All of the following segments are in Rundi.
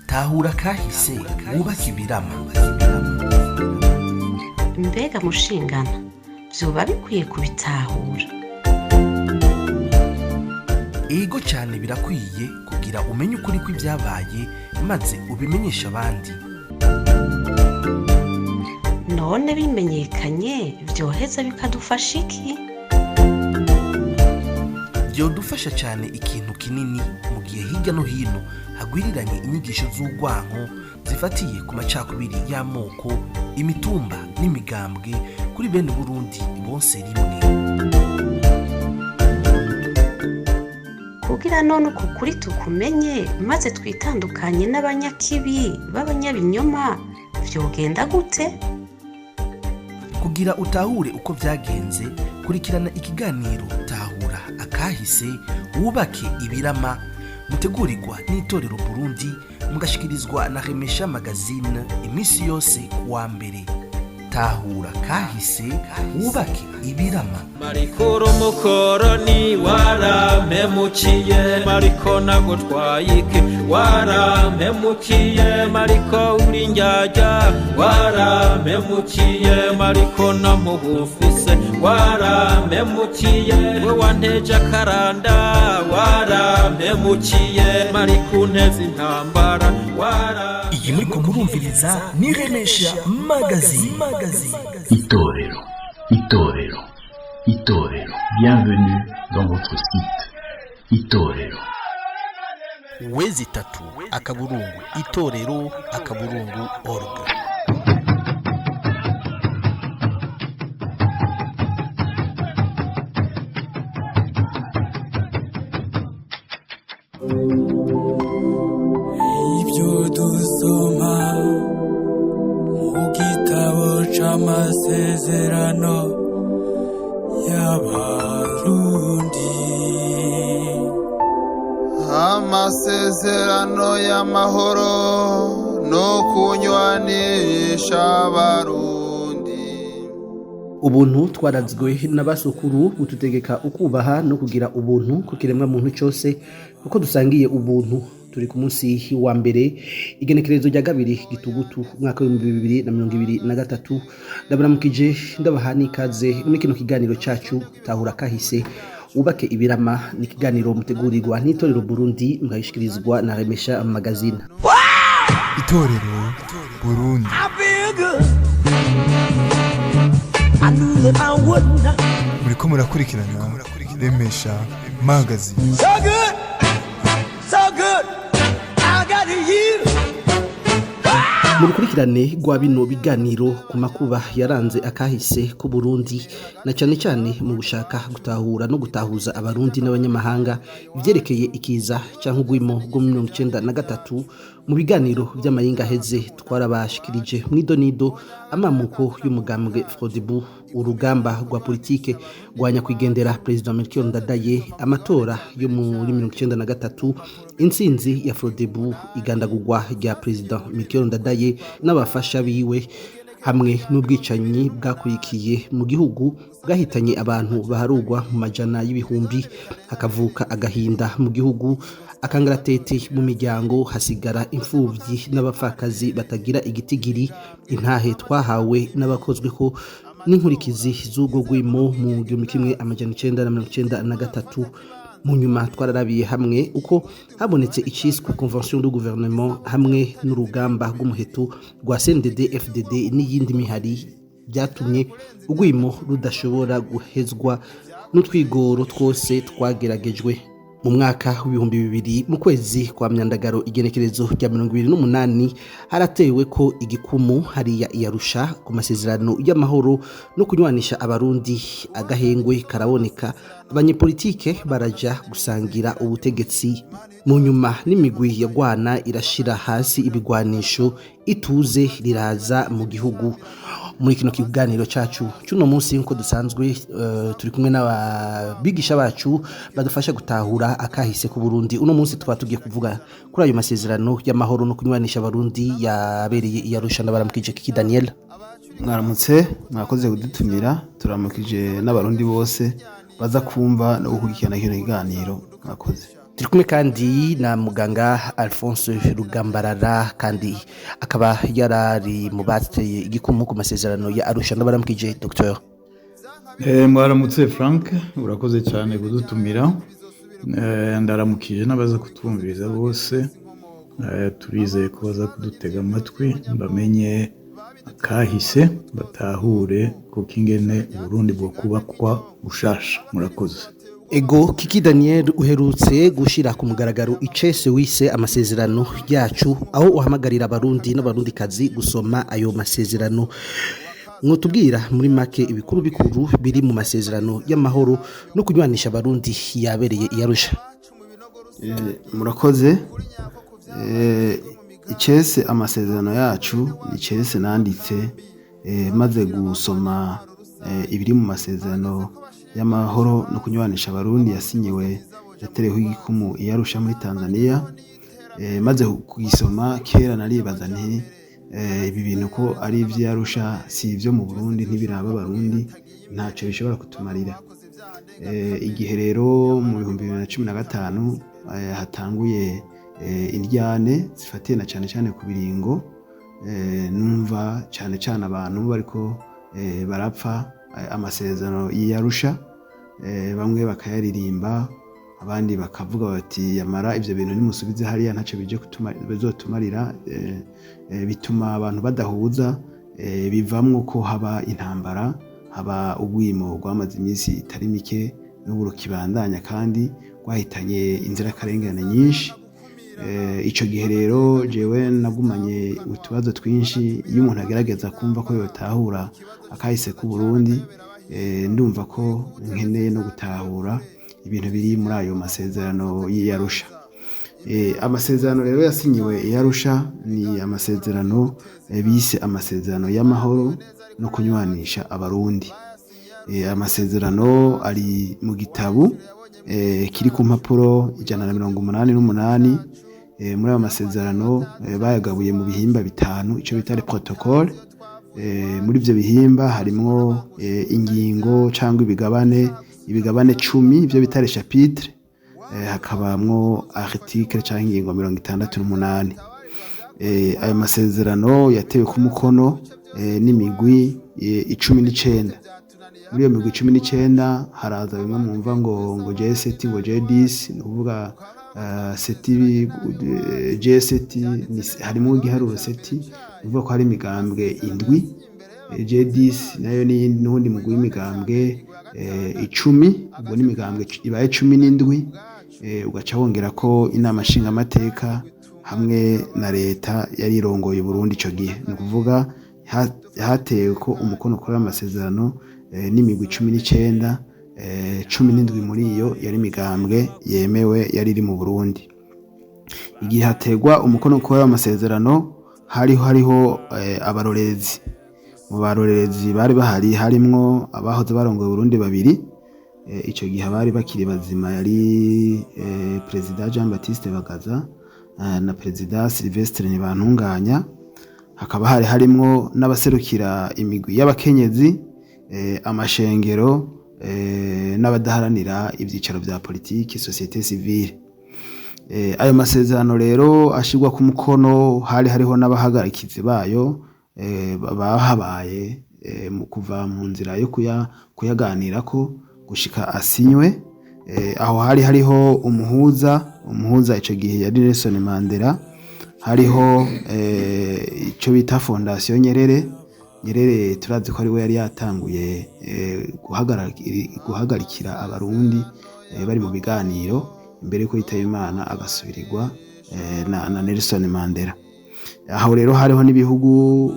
Tahura kahise wubake ibirama. Mbega mushingana vyoba bikwiye kubitahura? Ego cyane, birakwiye kugira umenye ukuri kw'ibyabaye maze ubimenyeshe abandi. None bimenyekanye vyoheza bikadufasha iki? Byodufasha cyane ikintu kinini mu gihe hirya no hino hagwiriranye inyigisho z'urwanko zifatiye ku macakubiri y'amoko, imitumba n'imigambwe kuri bene Burundi bose rimwe. Kugira none uku kuri tukumenye maze twitandukanye n'abanyakibi b'abanyabinyoma, vyogenda gute? Kugira utahure uko byagenze, kurikirana ikiganiro Tahura akahise wubake ibirama, mutegurirwa n'Itorero Burundi, mugashikirizwa na Remesha Magazine iminsi yose kuwa mbere. Tahura kahise wubake ibirama. Mariko mukoroni warampemukiye, mariko nagutwaye iki? Warampemukiye mariko, uri njyajya, warampemukiye mariko, namubufise, warampemukiye we wanteje akaranda, warampemukiye mariko, unteze intambara wara. Iyi muriko murumviriza ni Remesha Magazine. Itorero, Itorero, Itorero. Bienvenue dans votre site. Itorero. www.itorero.org. Ibyo dusoma mu gitabo c'amasezerano y'Abarundi. Amasezerano y'amahoro no kunywanisha Abarundi. Ubuntu twarazwe n'abasukuru bututegeka ukubaha no kugira ubuntu ku kiremwa muntu cyose kuko dusangiye ubuntu. Turi ku munsi wa mbere, igenekerezo rya 2 Gitugutu, umwaka w'2023. Ndabaramukije, ndabaha n'ikaze muri kino kiganiro cyacu Tahura kahise wubake ibirama. Ni ikiganiro mutegurirwa n'Itorero Burundi, mukagishikirizwa na Remesha Magazine. Itorero Burundi. Muriko murakurikirana Remesha Magazine. So good, so good, I got you. Mu rukurikirane rwa bino biganiro ku makuba yaranze akahise ku Burundi, na cyane cyane mu gushaka gutahura no gutahuza Abarundi n'abanyamahanga ivyerekeye ikiza canke urwimo rwo mu 93, mu biganiro vy'amayinga aheze twarabashikirije mw'idonido amamuko y'umugambwe Frodebu, urugamba rwa politike rwa nyakwigendera Perezida Melchior Ndadaye, amatora yo muri 93, intsinzi ya Frodebu, igandagurwa rya Perezida Melchior Ndadaye n'abafasha biwe, hamwe n'ubwicanyi bwakurikiye mu gihugu bwahitanye abantu baharugwa mu majana y'ibihumbi, hakavuka agahinda mu gihugu, akangaratete mu miryango, hasigara imfubyi n'abapfakazi batagira igitigiri, intahe twahawe n'abakozweko n'inkurikizi z'ubwo rwimo mu 1993. Mu nyuma twararabiye hamwe uko habonetse iciswe convention du gouvernement hamwe n'urugamba rw'umuheto rwa CNDD FDD n'iyindi mihari, byatumye urwimo rudashobora guhezwa n'utwigoro twose twageragejwe. Mu mwaka w'2000, mu kwezi kwa Myandagaro, igenekerezo rya 28, haratewe ko igikumu hariya iyarusha ku masezerano y'amahoro no kunywanisha Abarundi. Agahengwe karaboneka, abanyepolitike baraja gusangira ubutegetsi. Mu nyuma n'imigwi yagwana irashira hasi ibigwanisho, ituze riraza mu gihugu. Muri kino kiganiro cacu cy'uno munsi, nkuko dusanzwe, turi kumwe n'ababigisha bacu badufasha gutahura akahise ku Burundi. Uno munsi tukaba tugiye kuvuga kuri ayo masezerano y'amahoro no kunywanisha Abarundi yabereye i Arusha. Ndabaramukije, Kiki Daniel. Mwaramutse, mwakoze kudutumira. Turamukije n'Abarundi bose baza kumva no gukurikirana kino kiganiro. Mwakoze. Turi kumwe kandi na muganga Alphonse Rugambarara, kandi akaba yarari mu bateye igikumu ku masezerano ya Arusha. Ndabaramukije, Dr. Mwaramutse Frank, urakoze cyane kudutumira. Ndaramukije n'abaza kutwumviriza bose. Turizeye ko baza kudutega amatwi bamenye akahise, batahure kuko ingene Uburundi bwo kubakwa bushasha. Murakoze. Ego, Kiki Daniel, uherutse gushira ku mugaragaro icese wise "Amasezerano yacu", aho uhamagarira Abarundi n'Abarundikazi gusoma ayo masezerano. Mwotubwira muri make ibikuru bikuru biri mu masezerano y'amahoro no kunywanisha Abarundi yabereye i Arusha? Murakoze. Icese "Amasezerano yacu" icese nanditse maze gusoma ibiri mu masezerano y'amahoro no kunywanisha Abarundi yasinyiwe, yatereweho igikumu i Arusha muri Tanzania. Maze kugisoma kera naribaza nti ibi bintu ko ari ivy'Arusha, si ivyo mu Burundi, ntibiraba Abarundi, ntaco bishobora kutumarira. Igihe rero mu 2015 hatanguye indyane zifatiye na cane cane ku biringo, numva cane cane abantu bariko barapfa amasezerano y'Arusha, bamwe bakayaririmba, abandi bakavuga bati yamara ivyo bintu nimusubize hariya, ntaco bije bizotumarira. Bituma abantu badahuza, bivamwo ko haba intambara, haba urwimo rwamaze iminsi itari mike n'ubu rukibandanya, kandi rwahitanye inzirakarengane nyinshi. Ico gihe rero jewe nagumanye utubazo twinshi. Iyo umuntu agerageza kumva ko yotahura akahise k'Uburundi, ndumva ko nkeneye no gutahura ibintu biri muri ayo masezerano y'Arusha. Amasezerano rero yasinyiwe i Arusha ni amasezerano bise amasezerano y'amahoro no kunywanisha Abarundi. Amasezerano ari mu gitabu kiri ku mpapuro 188. Muri ayo masezerano bayagabuye mu bihimba bitanu, ico bita les protocole. Muri ivyo bihimba harimwo ingingo cyangwa ibigabane 10, ivyo bita les chapitres, hakabamwo article cyangwa ingingo 68. Ayo masezerano yatewe ku mukono n'imigwi 19. Muri iyo migwi 19 haraza bimwe mwumva ngo G7, ngo G10, ni ukuvuga sept, G7 harimo igiharuro sept, ni ukuvuga ko hari imigambwe indwi. G10 nayo ni n'uwundi mugwi w'imigambwe 10, ubwo ni imigambwe ibaye 17. Ugaca wongera ko inama nshingamateka hamwe na leta yari irongoye Burundi ico gihe. Ni ukuvuga hatewe ko umukono kuri ayo masezerano n'imigwi 19, 17 muri iyo yari imigambwe yemewe yari iri mu Burundi. Igihe hategwa umukono kuri ayo masezerano hariho abarorerezi. Mu barorerezi bari bahari harimwo abahoze barongoye Burundi babiri. Ico gihe abari bakiri bazima yari Perezida Jean Baptiste Bagaza na Perezida Sylvestre Ntibantunganya. Hakaba hari harimwo n'abaserukira imigwi y'abakenyezi, amashengero, n'abadaharanira ivyicaro vya politiki, société civile. Ayo masezerano rero ashirwa ku mukono hari hariho n'abahagarikizi bayo, bahabaye mu kuva mu nzira yo kuyaganirako gushika asinywe. Aho hari hariho umuhuza, ico gihe yari Nelson Mandela. Hariho ico bita Fondation Nyerere. Nyerere turazi ko ari we yari yatanguye guhagarikira Abarundi bari mu biganiro imbere yuko yitaba Imana, agasubirirwa na Nelson Mandela. Aho rero hariho n'ibihugu,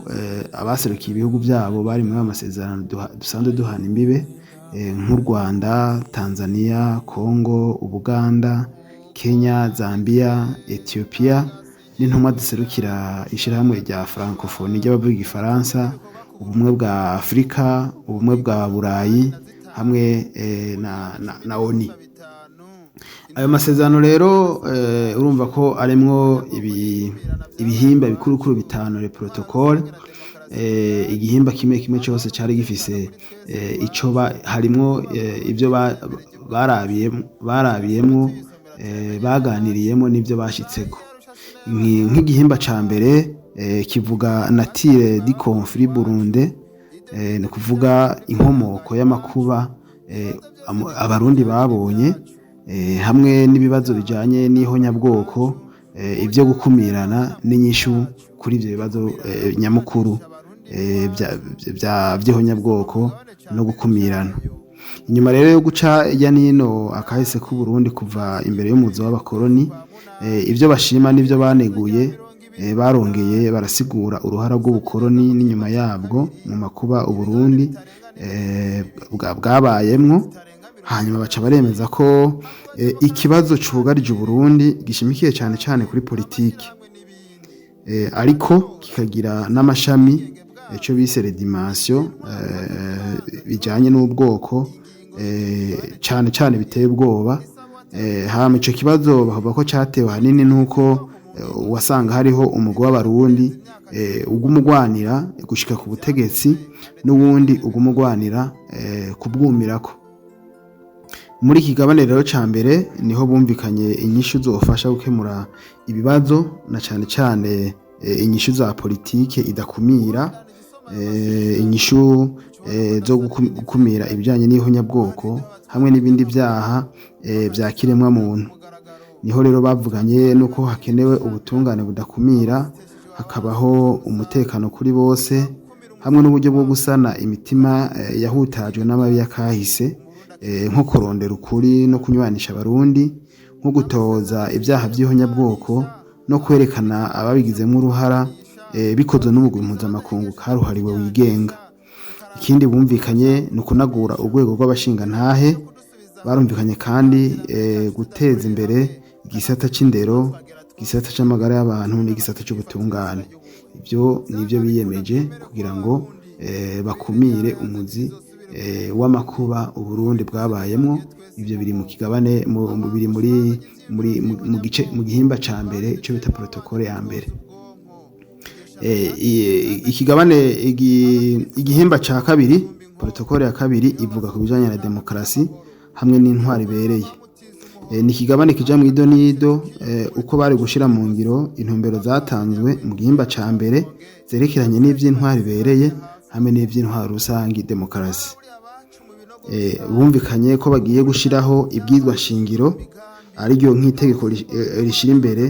abaserukiye ibihugu byabo bari muri ayo masezerano dusanzwe duhana imbibe, nk'u Rwanda, Tanzania, Congo, Ubuganda, Kenya, Zambia, Ethiopia, n'intumwa ziserukira ishyirahamwe rya Francophonie ry'abavuga Igifaransa, Ubumwe bwa Afurika, Ubumwe bwa Burayi hamwe na ONU. Ayo masezerano rero urumva ko arimwo ibihimba bikurukuru bitanu, les protocole. Igihimba kimwe kimwe cyose cyari gifise ico harimwo ibyo barabiyemwo. baganiriyemo n'ibyo bashyitseko. Nk'igihimba ca mbere kivuga nature du conflit burundais, ni ukuvuga inkomoko y'amakuba Abarundi babonye, hamwe n'ibibazo bijanye n'ihonyabwoko, ibyo gukumirana n'inyishu kuri ibyo bibazo nyamukuru vy'ihonyabwoko no gukumirana. Inyuma rero yo guca irya nino akahise k'Uburundi kuva imbere y'umuzo w'abakoroni, ibyo bashima n'ibyo baneguye, barongeye barasigura uruhara rw'ubukoroni n'inyuma yabwo mu makuba Uburundi bwabayemwo. Hanyuma baca baremeza ko ikibazo cugarije Uburundi gishimikiye cyane cyane kuri politiki, ariko kikagira n'amashami, icyo bise les dimensions, bijyanye n'ubwoko, cyane cyane biteye ubwoba. Hama ico kibazo bavuga ko cyatewe ahanini nuko wasanga hariho umugwi w'Abarundi ugumugwanira gushika ku butegetsi n'uwundi ugumugwanira kubwumirako. Muri iki kigabane rero ca mbere niho bumvikanye inyishu zofasha gukemura ibibazo, na cane cane inyishu za politike idakumira, inyishu zo gukumira ibijanye n'ihonyabwoko hamwe n'ibindi vyaha vya kiremwa muntu. Niho rero bavuganye nuko hakenewe ubutungane budakumira, hakabaho umutekano kuri bose, hamwe n'uburyo bwo gusana imitima yahutajwe n'amabi y'akahise, nko kurondera ukuri no kunywanisha Abarundi, nko gutoza ibyaha by'ihonyabwoko no kwerekana ababigizemo uruhara, bikozwe n'umugwi mpuzamakungu karuhariwe wigenga. Ikindi bumvikanye ni ukunagura urwego rw'abashingantahe. Barumvikanye kandi guteza imbere igisata c'indero, igisata c'amagara y'abantu n'igisata c'ubutungane. Ibyo nibyo biyemeje kugira ngo bakumire umuzi w'amakuba Uburundi bwabayemwo. Ibyo biri mu kigabane biri muri mu gice, mu gihimba ca mbere, ico bita protocole ya mbere. Ikigabane igihimba ca kabiri, protocole ya kabiri, ivuga ku bijanye na demokarasi hamwe n'intwari ibereye. Ni ikigabane kija mu idonido uko bari gushira mu ngiro intumbero zatanzwe mu gihimba ca mbere zerekeranye n'ivy'intwari ibereye hamwe n'ivy'intwari rusangi, demokarasi. Bumvikanye ko bagiye gushiraho ibwizwa shingiro ariryo nk'itegeko rishira imbere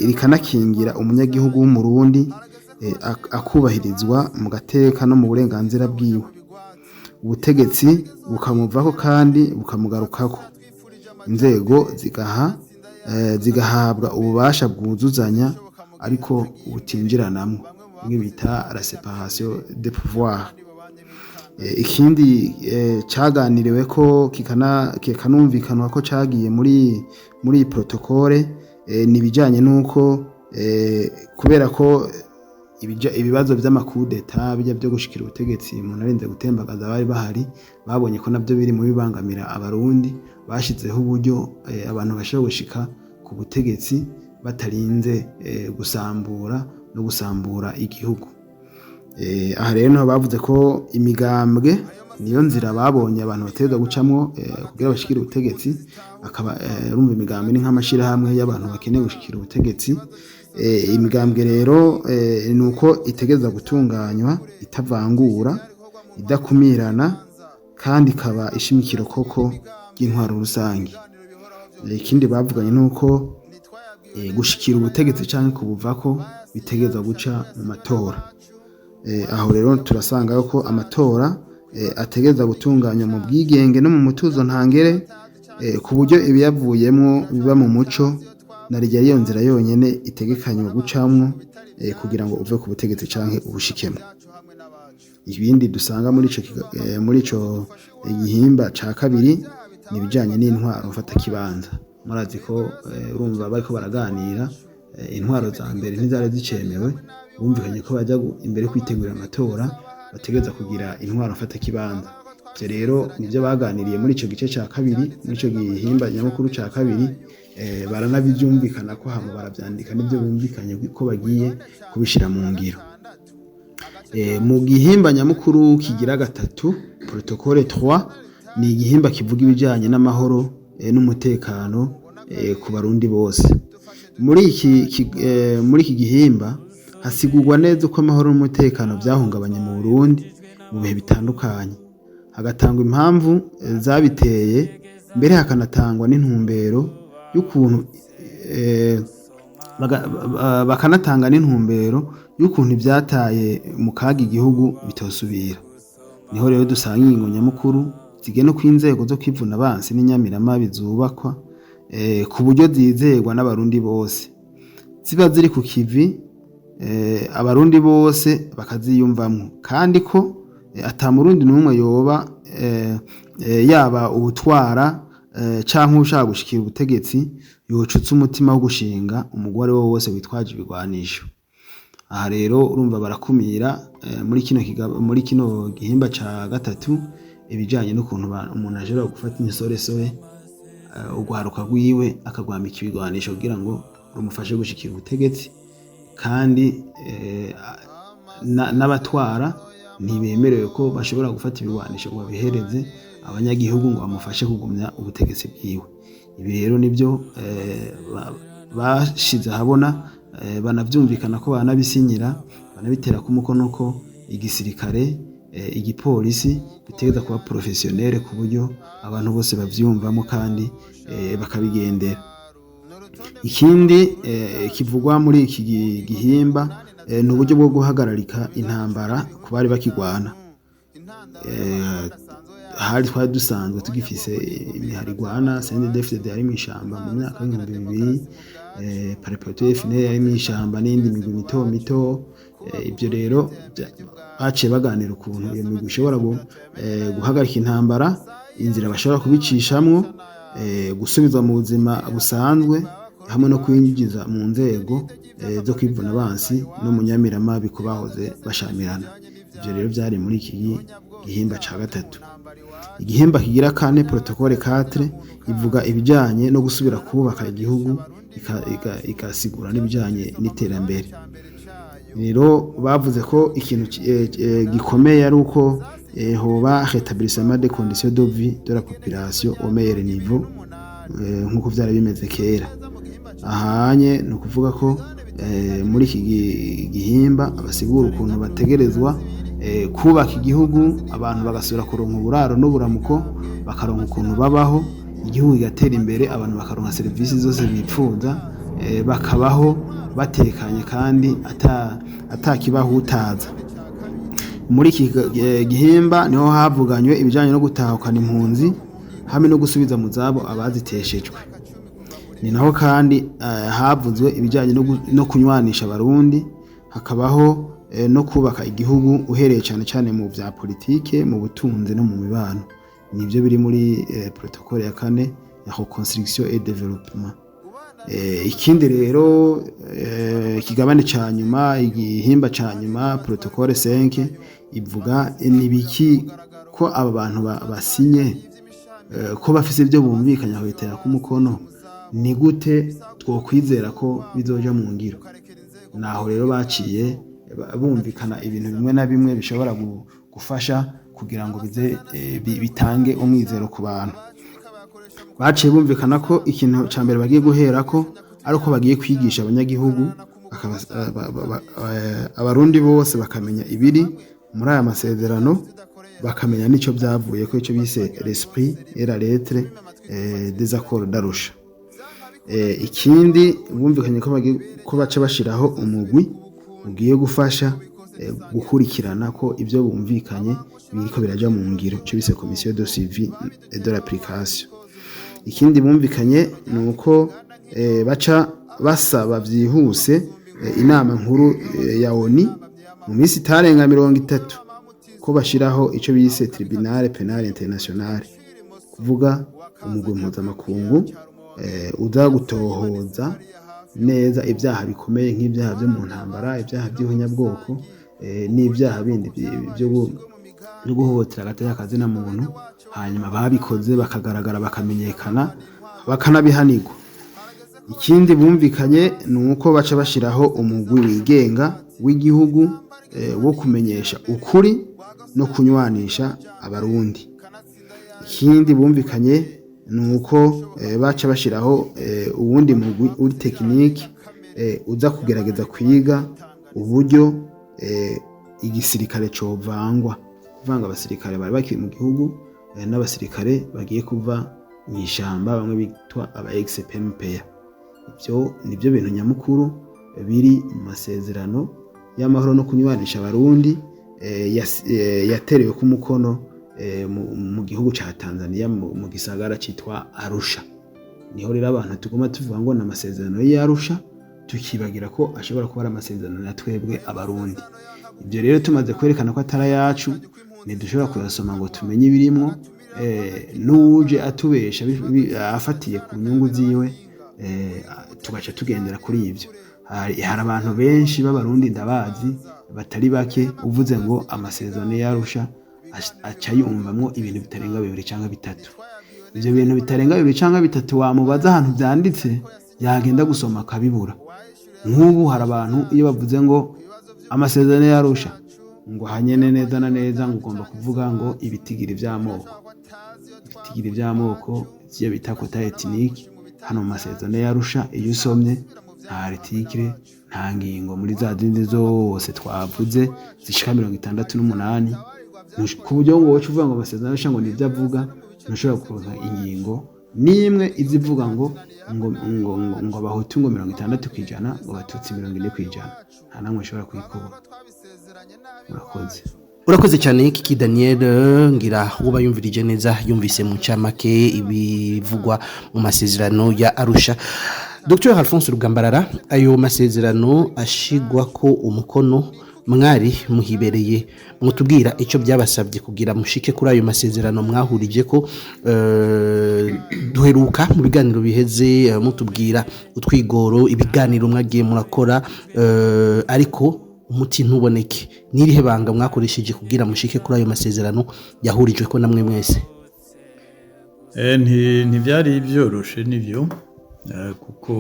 rikanakingira umunyagihugu w'Umurundi, akubahirizwa mu gateka no mu burenganzira bwiwe, ubutegetsi bukamuvako kandi bukamugarukako, inzego zigahabwa ububasha bwuzuzanya ariko butinjiranamwo, bimwe bita la séparation de pouvoir. Ikindi caganiriwe ko kikanumvikanwa ko cagiye muri iyi protocole, ni ibijanye n'uko kubera ko ibibazo vy'amakudeta bijya byo gushikira ubutegetsi umuntu arinze gutembagaza bari bahari, babonye ko navyo biri mu bibangamira Abarundi. Bashizeho uburyo abantu bashobora gushika ku butegetsi batarinze gusambura no gusambura igihugu. Aha rero niho bavuze ko imigambwe niyo nzira babonye abantu bategerezwa gucamwo kugira bashikire ubutegetsi. Akaba urumva imigambwe ni nk'amashirahamwe y'abantu bakeneye gushikira ubutegetsi. Imigambwe rero ni uko itegerezwa gutunganywa itavangura, idakumirana, kandi ikaba ishimikiro koko ry'intwaro rusange. Ikindi bavuganye ni uko gushikira ubutegetsi canke kubuvako bitegerezwa guca mu matora. Aho rero turasanga ko amatora ategerezwa gutunganywa mu bwigenge no mu mutuzo ntangere, ku buryo ibiyavuyemwo biba mu muco, na rya iyo nzira yonyene itegekanywa gucamwo kugira ngo uve ku butegetsi canke ubushikemwo. Ibindi dusanga muri ico gihimba ca kabiri ni ibijanye n'intwaro mfatakibanza. Murazi ko urumva bariko baraganira, intwaro za mbere ntizari zicemewe. Bumvikanye ko bajya imbere kwitegurira amatora bategereza kugira intwaro mfatakibanza. Ivyo rero nivyo baganiriye muri ico gice ca kabiri, muri ico gihimba nyamukuru ca kabiri. Baranabivyumvikana ko hama baravyandika n'ivyo bumvikanye ko bagiye kubishira mu ngiro. Mu gihimba nyamukuru kigira gatatu, protocole 3, ni igihimba kivuga ibijanye n'amahoro. n'umutekano ku Barundi bose. Muri iki gihimba hasigurwa neza uko amahoro n'umutekano byahungabanye mu Burundi mu bihe bitandukanye, hagatangwa impamvu zabiteye, mbere hakanatangwa n'intumbero y'ukuntu bakanatanga n'intumbero y'ukuntu ibyataye mu kaga igihugu bitosubira. Niho rero dusanga ingingo nyamukuru zigena uko inzego zo kwivuna abansi n'inyamiramabi zubakwa ku buryo zizegwa n'Abarundi bose, ziba ziri ku kivi, Abarundi bose bakaziyumvamwo, kandi ko ata Murundi n'umwe yoba yaba ubutwara canke ushaka gushikira ubutegetsi yocutse umutima wo gushinga umugwi wo wose witwaje ibigwanisho. Aha rero urumva barakumira muri kino gihimba ca gatatu ibijanye n'ukuntu umuntu ashobora gufata insoresore, urwaruka rwiwe, akagwambika ibigwanisho kugira ngo rumufashe gushikira ubutegetsi, kandi n'abatwara ntibemerewe ko bashobora gufata ibigwanisho ngo babihereze abanyagihugu ngo bamufashe kugumya ubutegetsi bwiwe. Ibi rero nibyo bashize ahabona, banavyumvikana ko banabisinyira, banabitera ku mukono ko igisirikare, igipolisi bitegereza kuba professionnel ku buryo abantu bose bavyumvamo kandi bakabigendera. Ikindi kivugwa muri iki gihimba ni uburyo bwo guhagararika intambara ku bari bakigwana. Hari twari dusanzwe tugifise imihari igwana, CNDD-FDD yari mw'ishamba mu myaka y'2000, Palipehutu FNL yari mw'ishamba n'iyindi migwi mito mito. Ibyo rero baciye baganira ukuntu iyo migwi ishobora guhagarika intambara, inzira bashobora kubicishamwo, gusubiza mu buzima busanzwe, hamwe no kwinjiza mu nzego zo kwivuna abansi no mu nyamiramabi ku bahoze bashamirana. Ivyo rero vyari muri iki gihimba ca gatatu. Igihimba kigira kane, protocole 4, ivuga ibijanye no gusubira kubaka igihugu, ikasigura n'ibijanye n'iterambere. Rero bavuze ko ikintu gikomeye ari uko hoba rétablissement des conditions de vie de la population au meilleur niveau, nk'uko vyari bimeze kera. Ahanye ni ukuvuga ko muri iki gihimba abasigura ukuntu bategerezwa kubaka igihugu, abantu bagasubira kuronka uburaro n'uburamuko, bakaronka ukuntu babaho, igihugu kigatera imbere, abantu bakaronka serivisi zose bipfuza, bakabaho batekanye kandi atakibahutaza. Muri iki gihimba niho havuganywe ibijanye no gutahukana impunzi hamwe no gusubiza mu zabo abaziteshejwe. Ni naho kandi havuzwe ibijanye no kunywanisha Abarundi, hakabaho no kubaka igihugu uhereye cyane cyane mu vya politike, mu butunzi no mu mibano. Nivyo biri muri protocole ya kane ya reconstruction et développement. Ikindi rero, ikigabane ca nyuma, igihimba ca nyuma, protocole 5, ivuga nibiki ko aba bantu basinye, ko bafise ibyo bumvikanye bakabitera ku mukono, ni gute twokwizera ko bizoja mu ngiro? Naho rero baciye bumvikana ibintu bimwe na bimwe bishobora gufasha kugira ngo bize bitange umwizero ku bantu. Baciye bumvikana ko ikintu ca mbere bagiye guherako ari uko bagiye kwigisha abanyagihugu, Abarundi bose bakamenya ibiri muri aya masezerano, bakamenya n'ico byavuye ko, ico bise l'esprit et la lettre des accords d'Arusha. Ikindi bumvikanye ko baca bashiraho umugwi ugiye gufasha gukurikirana ko ibyo bumvikanye biriko biraja mu ngiro, ico bise commission de suivi et de l'application. Ikindi bumvikanye ni uko baca basaba vyihuse inama nkuru ya ONU mu minsi itarenga 30 ko bashiraho ico bise tribunal pénal international, kuvuga umugwi mpuzamakungu uza gutohoza neza ibyaha bikomeye nk'ibyaha byo mu ntambara, ibyaha by'ihonyabwoko, n'ibyaha bindi byo guhohotera agateka kazina muntu, hanyuma babikoze bakagaragara, bakamenyekana, bakanabihanirwa. Ikindi bumvikanye ni uko baca bashiraho umugwi wigenga w'igihugu wo kumenyesha ukuri no kunywanisha Abarundi. Ikindi bumvikanye Ni uko baca bashyiraho uwundi mugwi uri technique, uza kugerageza kwiga uburyo igisirikare covangwa, kuvanga abasirikare bari bakiri mu gihugu n'abasirikare bagiye kuva mu ishyamba, bamwe bitwa aba ex-PMPA. Ibyo nibyo bintu nyamukuru biri mu masezerano y'amahoro no kunywanisha Abarundi yaterewe ku mukono mu gihugu ca Tanzania, mu gisagara citwa Arusha. Niho rero abantu tuguma tuvuga ngo ni amasezerano y'Arusha, tukibagira ko ashobora kuba ari amasezerano ya twebwe Abarundi. Ibyo rero tumaze kwerekana ko atari ayacu, ntidushobora kuyasoma ngo tumenye ibirimwo. N'uwuje atubesha afatiye ku nyungu ziwe, tugaca tugendera kuri ibyo. Hari abantu benshi b'Abarundi, ndabazi batari bake, uvuze ngo amasezerano y'Arusha aca yumvamwo ibintu bitarenga bibiri cyangwa bitatu. Ibyo bintu bitarenga bibiri cyangwa bitatu wamubaza ahantu byanditse, yagenda gusoma akabibura. Nk'ubu hari abantu iyo bavuze ngo amasezerano y'Arusha, ngo hanyene neza na neza ngo ugomba kuvuga ngo ibitigiri by'amoko, ibitigiri by'amoko ibyo bita quota ethnique. Hano mu masezerano y'Arusha, iyo usomye, nta article, nta ngingo muri za zindi zose twavuze zishika 68, ku buryo ngo wowe uvuga ngo amasezerano y'Arusha ngo nibyo avuga, ntushobora kuronka ingingo n'imwe iza ivuga ngo Abahutu ngo 60%, ngo Abatutsi 40%. Nta namwe ushobora kuyikura. Murakoze. Urakoze cyane, Kiki Daniel. Ngira uba yumvirije neza, yumvise mu ncamake ibivugwa mu masezerano ya Arusha. Dr Alphonse Rugambarara, ayo masezerano ashigwa ko umukono mwari muhibereye. Mwutubwira icyo byabasabye kugira mushike kuri ayo masezerano mwahurije ko? Duheruka mu biganiro biheze mutubwira utwigoro, ibiganiro mwagiye murakora, ariko umuti ntuboneke. N'irihe banga mwakoresheje kugira mushike kuri ayo masezerano yahurijwe ko namwe mwese? Ntibyari byoroshe nibyo, kuko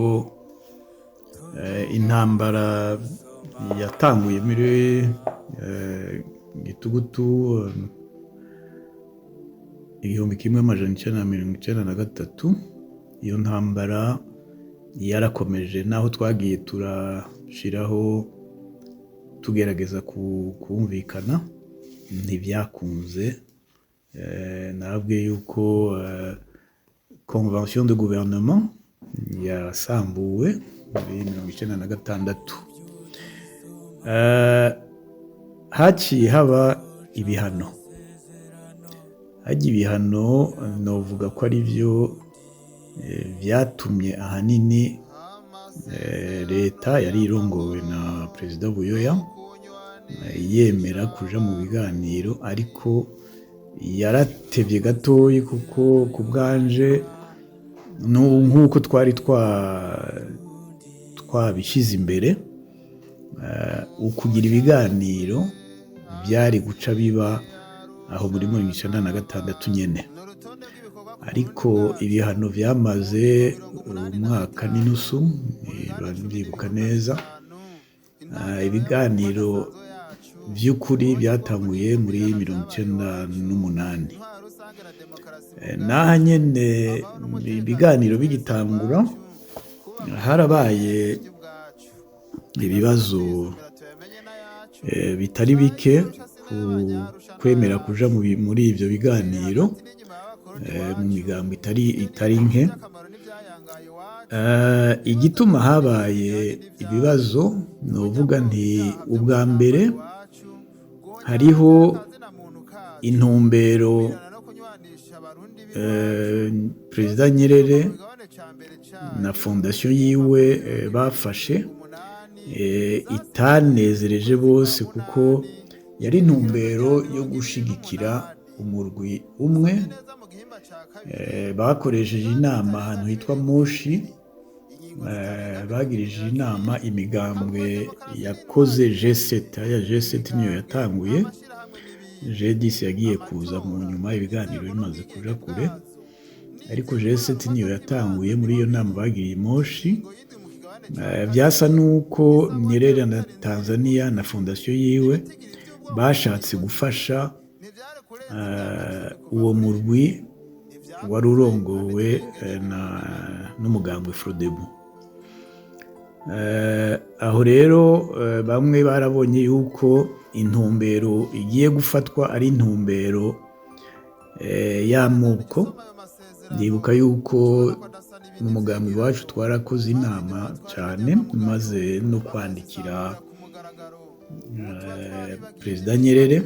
intambara yatanguye muri gitugutu 1993. Iyo ntambara yarakomeje naho twagiye turashiraho, tugerageza kumvikana, ntibyakunze. Narabwiye yuko convention de gouvernement yasambuwe muri 96. Haciye haba ibihano. Hajya ibihano, novuga ko ari byo byatumye ahanini leta yari irongowe na Perezida Buyoya yemera kuja mu biganiro, ariko yaratevye gatoyi, kuko ku bwanje, nk'uko twari twabishyize imbere, ukugira ibiganiro byari guca biba aho muri 96 nyene. Ariko ibihano byamaze umwaka n'inusu, niba mbyibuka neza. Ibiganiro by'ukuri byatanguye muri 98. N'aha nyene ibiganiro bigitangura harabaye ibibazo bitari bike ku kwemera kuja muri ivyo biganiro mu migambo itari nke. Igituma habaye ibibazo, novuga nti ubwa mbere hariho intumbero Perezida Nyerere na fondation yiwe bafashe, itanezereje bose, kuko yari intumbero yo gushigikira umurwi umwe. Bakoresheje inama ahantu hitwa Moshi, bagirije inama imigambwe yakoze G7. Aya G7 niyo yatanguye, G10 yagiye kuza mu nyuma ibiganiro bimaze kuja kure, ariko G7 niyo yatanguye. Muri iyo nama bagiriye i Moshi, byasa nuko Nyerere na Tanzania na fondation yiwe bashatse gufasha uwo murwi. wari urongowe n'umugambwe Frodebu. Aho rero bamwe barabonye yuko intumbero igiye gufatwa ari intumbero y'amoko. Ndibuka yuko mu mugambi wacu twarakoze inama cyane, maze no kwandikira Perezida Nyerere,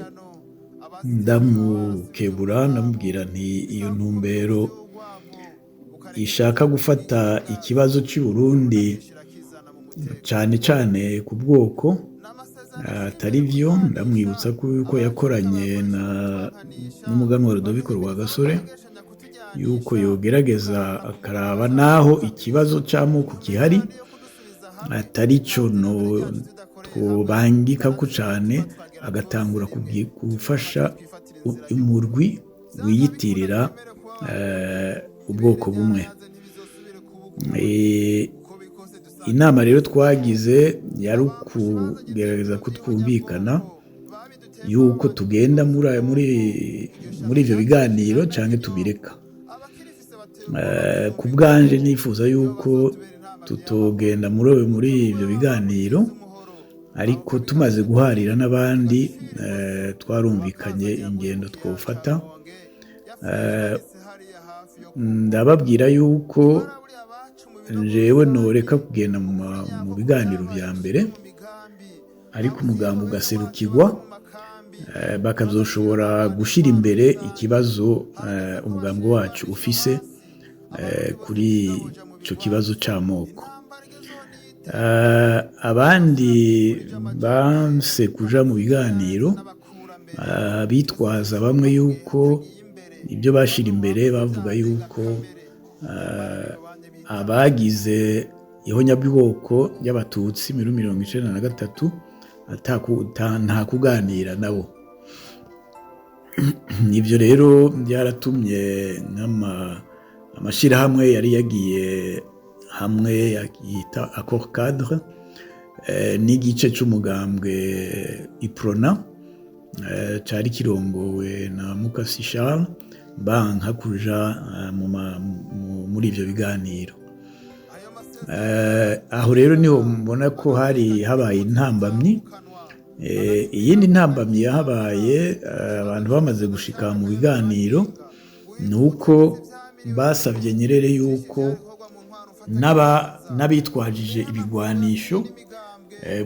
ndamukebura, ndamubwira nti iyo ntumbero ishaka gufata ikibazo cy'i Burundi cyane cyane ku bwoko atari byo. Ndamwibutsa ko yakoranye n'umuganwa Rudoviko Rwagasore, yuko yogerageza akaraba naho ikibazo cy'amoko gihari atari cyo no twobangika ko cyane, agatangura gufasha umurwi wiyitirira ubwoko bumwe. Inama rero twagize yari ukugerageza kutwumvikana yuko tugenda muri ibyo biganiro cyangwa tubireka. Ku bwanje nifuza yuko tutogenda muri ibyo biganiro, ariko tumaze guharira n'abandi twarumvikanye ingendo twofata. Ndababwira yuko jewe noreka kugenda mu biganiro vya mbere, ariko umugambi ugaserukirwa, bakazoshobora gushira imbere ikibazo umugambi wacu ufise kuri ico kibazo c'amoko. Abandi banse kuja mu biganiro, bitwaza bamwe yuko ibyo bashira imbere bavuga yuko abagize ihonyabwoko ry'abatutsi muri 1993 nta kuganira nabo. Ibyo rero byaratumye amashyirahamwe yari yagiye hamwe yita accord cadre n'igice c'umugambwe Iprona cari kirongowe na Mukasi Charles, banka kuja muri ivyo biganiro. Aho rero niho mbona ko hari habaye intambamyi. Iyindi ntambamyi yahabaye abantu bamaze gushika mu biganiro ni uko basabye Nyerere yuko n'abitwajije ibigwanisho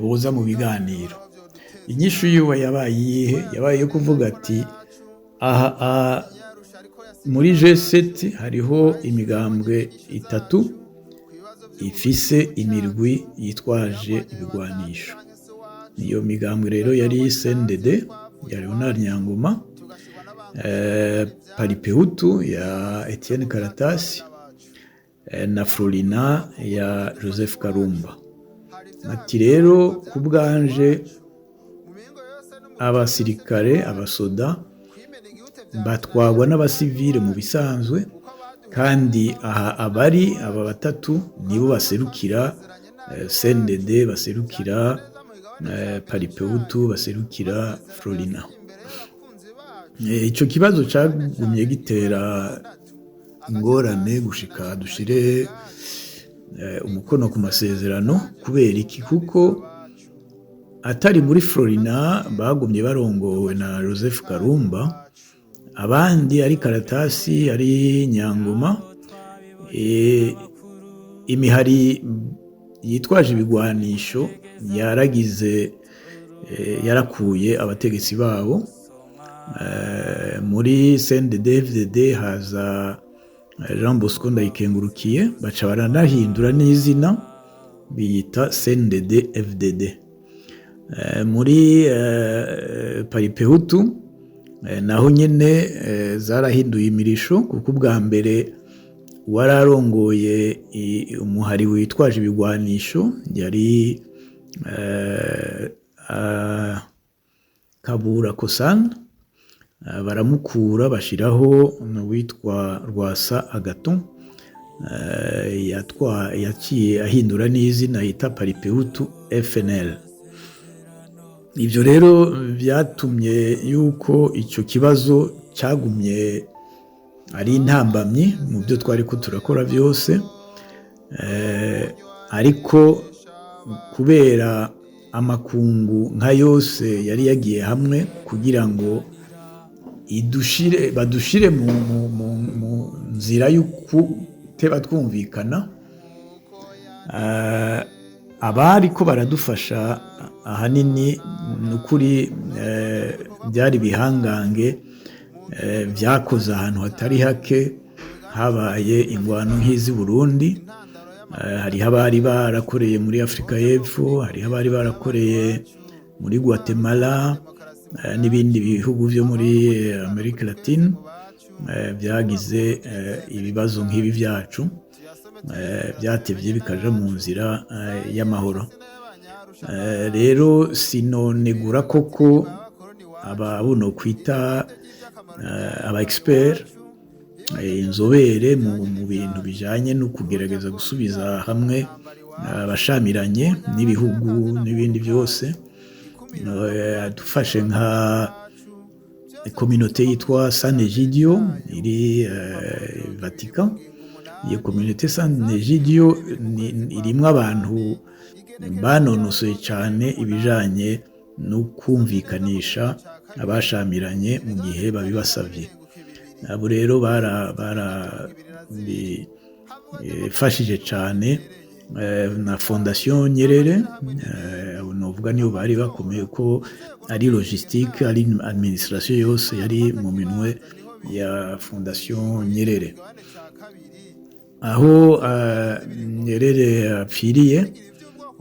boza mu biganiro. Inyishu yiwe yabaye iyihe? Yabaye yo kuvuga ati aha muri G7 hariho imigambwe itatu ifise imirwi yitwaje ibigwanisho. Iyo migambwe rero yari CNDD ya Leonard Nyangoma, Paripehutu ya Etienne Karatasi na Florina ya Joseph Karumba. Ati rero ku bwanje abasirikare, abasoda batwagwa n'abasivile mu bisanzwe, kandi aha abari aba batatu nibo baserukira CNDD, baserukira Paripehutu, baserukira Florina. Ico kibazo cagumye gitera ingorane gushika dushire umukono ku masezerano. Kubera iki? Kuko atari muri Florina bagumye barongowe na Joseph Karumba, abandi ari Karatasi, ari Nyangoma, imihari yitwaje ibigwanisho yaragize yarakuye abategetsi babo. Muri CNDD-FDD haza Jean Bosco Ndayikengurukiye, baca baranahindura n'izina biyita CNDD-FDD. Muri Paripehutu naho nyene zarahinduye imirisho, kuko ubwa mbere wararongoye umuhari witwaje ibigwanisho yari Kabura Kosan, baramukura bashiraho witwa Rwasa Agaton, yaciye ahindura n'izina yita Paripehutu FNL. Ivyo rero byatumye yuko ico kibazo cyagumye Ari intambamyi mu byo twari ko turakora byose, ariko kubera amakungu nka yose yari yagiye hamwe kugira ngo idushire, badushire mu nzira y'ukuteba twumvikana, abari ko baradufasha ahanini ni ukuri byari bihangange byakoze ahantu hatari hake habaye ingwano nk'iz'i Burundi. Hariho abari barakoreye muri Afurika y'Epfo, hariho abari barakoreye muri Guatemala n'ibindi bihugu byo muri Amerika Latine byagize ibibazo nk'ibi byacu, byatevye bikaja mu nzira y'amahoro. Rero sinonegura koko aba buno kwita aba expert, inzobere mu bintu bijanye no kugerageza gusubiza hamwe abashamiranye n'ibihugu n'ibindi byose. Dufashe nka communauté yitwa San Egidio iri Vatican. Iyo communauté San Egidio irimwo abantu banonosoye cyane ibijanye no kumvikanisha abashamiranye mu gihe babibasavye. Abo rero barabifashije cyane na Fondation Nyerere. Abo novuga nibo bari bakomeye, ko ari logistique, ari administration, yose yari mu minwe ya Fondation Nyerere. Aho Nyerere apfiriye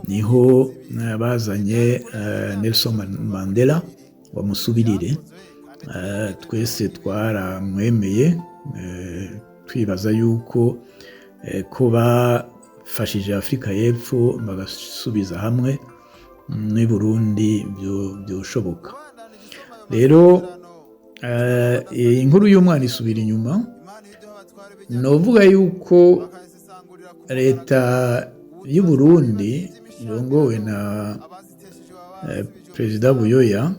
niho bazanye Nelson Mandela wamusubirire. Twese twaramwemeye, twibaza yuko ko bafashije Afurika y'Epfo bagasubiza hamwe, n'i Burundi byoshoboka. Rero inkuru y'umwana isubira inyuma. Novuga yuko leta y'u Burundi irongowe na Perezida Buyoya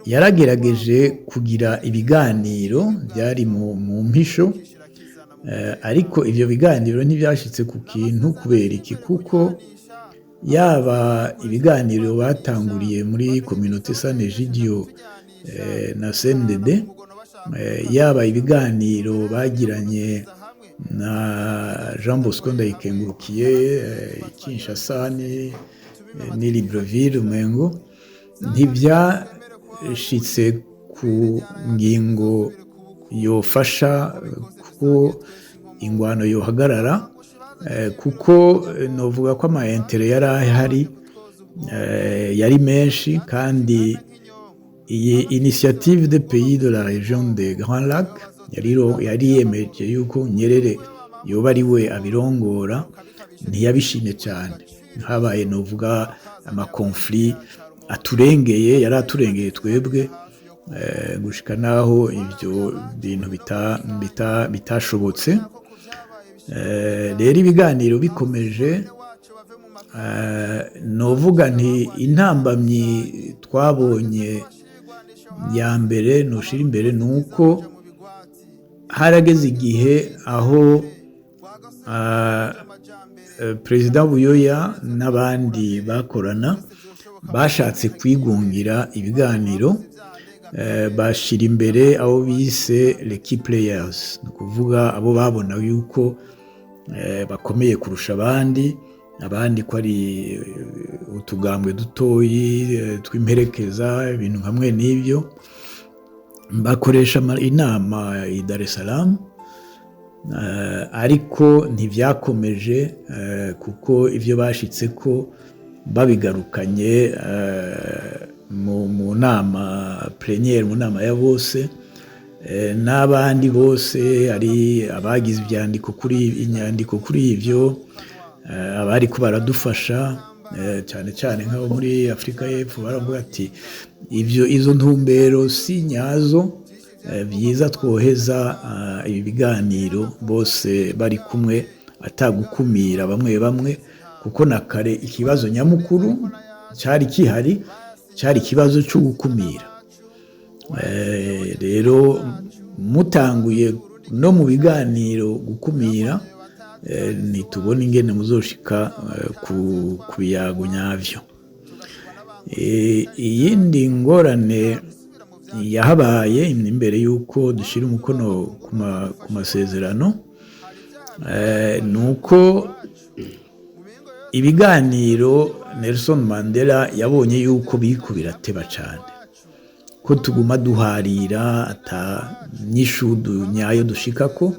yaragerageje kugira ibiganiro byari mu mpisho, ariko ivyo biganiro ntibyashitse ku kintu. Kubera iki? Kuko yaba ibiganiro batanguriye muri communauté San Egidio na CNDD, yaba ibiganiro bagiranye na Jean Bosco Ndayikengurukiye Kinshasa ni Libreville umengo, ntibyashitse ku ngingo yofasha kuko ingwano yohagarara, kuko novuga ko ama intérêts yari ahari yari menshi. Kandi iyi Initiative des pays de la région des Grands Lacs yari yemeje yuko Nyerere yoba ari we abirongora, ntiyabishimye cyane. Habaye novuga ama conflits aturengeye, yari aturengeye twebwe, gushika naho ibyo bintu bitashobotse. Rero ibiganiro bikomeje, novuga nti intambamyi twabonye ya mbere nushira imbere ni uko harageze igihe aho Perezida Buyoya n'abandi bakorana bashatse kwigungira ibiganiro, bashira imbere abo bise les key players, ni ukuvuga abo babona yuko bakomeye kurusha abandi, abandi ko ari utugambwe dutoyi tw'imperekeza, ibintu hamwe n'ibyo. Bakoresha inama i Dar es Salaam, ariko ntibyakomeje, kuko ibyo bashitse ko babigarukanye mu nama plénière, mu nama ya bose, n'abandi bose, ari abagize ibyandiko kuri inyandiko kuri ibyo, abari ko baradufasha cyane cyane nk'abo muri Afurika y'Epfo, baravuga ati ibyo izo ntumbero si nyazo, byiza twoheza ibi biganiro bose bari kumwe, atagukumira bamwe bamwe, kuko na kare ikibazo nyamukuru cyari kihari cyari ikibazo cyo gukumira. Rero mutanguye No mu biganiro gukumira, ntitubona ingene muzoshika ku biyago nyavyo. Iyindi ngorane yahabaye imbere y'uko dushyira umukono ku masezerano ni uko ibiganiro Nelson Mandela yabonye yuko biriko birateba cane, ko tuguma duharira ata nyishu nyayo dushikako.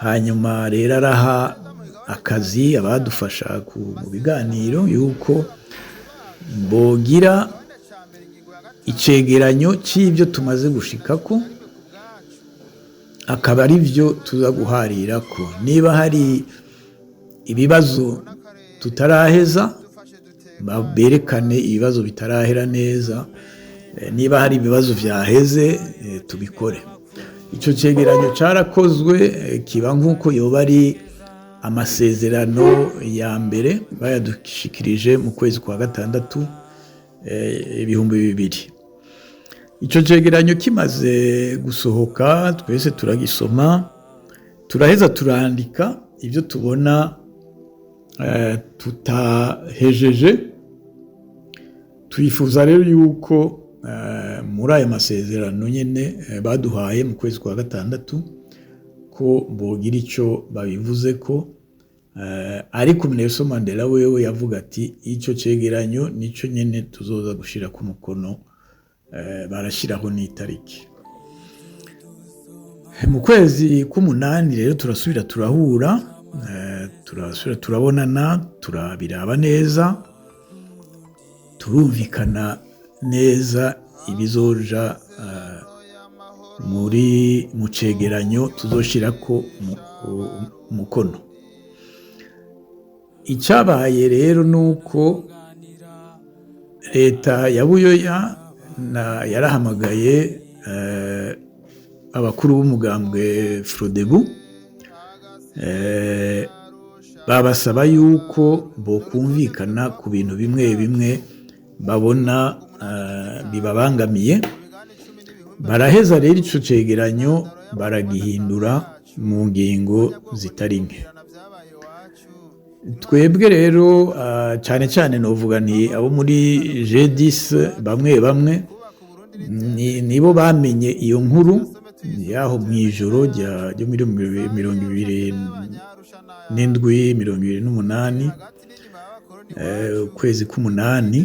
Hanyuma rero araha akazi abadufasha mu biganiro yuko bogira icegeranyo c'ivyo tumaze gushikako, akaba ari byo tuza guharirako. Niba hari ibibazo tutaraheza, berekane ibibazo bitarahera neza. Niba hari ibibazo vyaheze, tubikore. Ico cegeranyo carakozwe, kiba nk'uko yoba ari amasezerano ya mbere bayadushikirije mu kwezi kwa gatandatu 2000. Ico cegeranyo kimaze gusohoka, twese turagisoma, turaheza turandika ibyo tubona tutahejeje. Twifuza rero yuko muri aya masezerano nyene baduhaye mu kwezi kwa gatandatu ko bogira ico babivuze ko. Ariko Nelson Mandela wewe yavuga ati ico cegeranyo nico nyene tuzoza gushira ku mukono. Barashiraho n'itariki. Mu kwezi k'umunani rero turasubira turahura, turasubira turabonana, turabiraba neza, turumvikana neza ibizoja muri mu cegeranyo tuzoshirako umukono. Icyabaye rero ni uko leta ya Buyoya yarahamagaye abakuru b'umugambwe Frodebu, babasaba yuko bokumvikana ku bintu bimwe bimwe babona bibabangamiye. Baraheza rero ico cegeranyo baragihindura mu ngingo zitari nke. Twebwe rero, cyane cyane novuga nti abo muri G10 bamwe bamwe nibo bamenye iyo nkuru yaho mu ijoro ryo muri 27, 28 ukwezi k'umunani,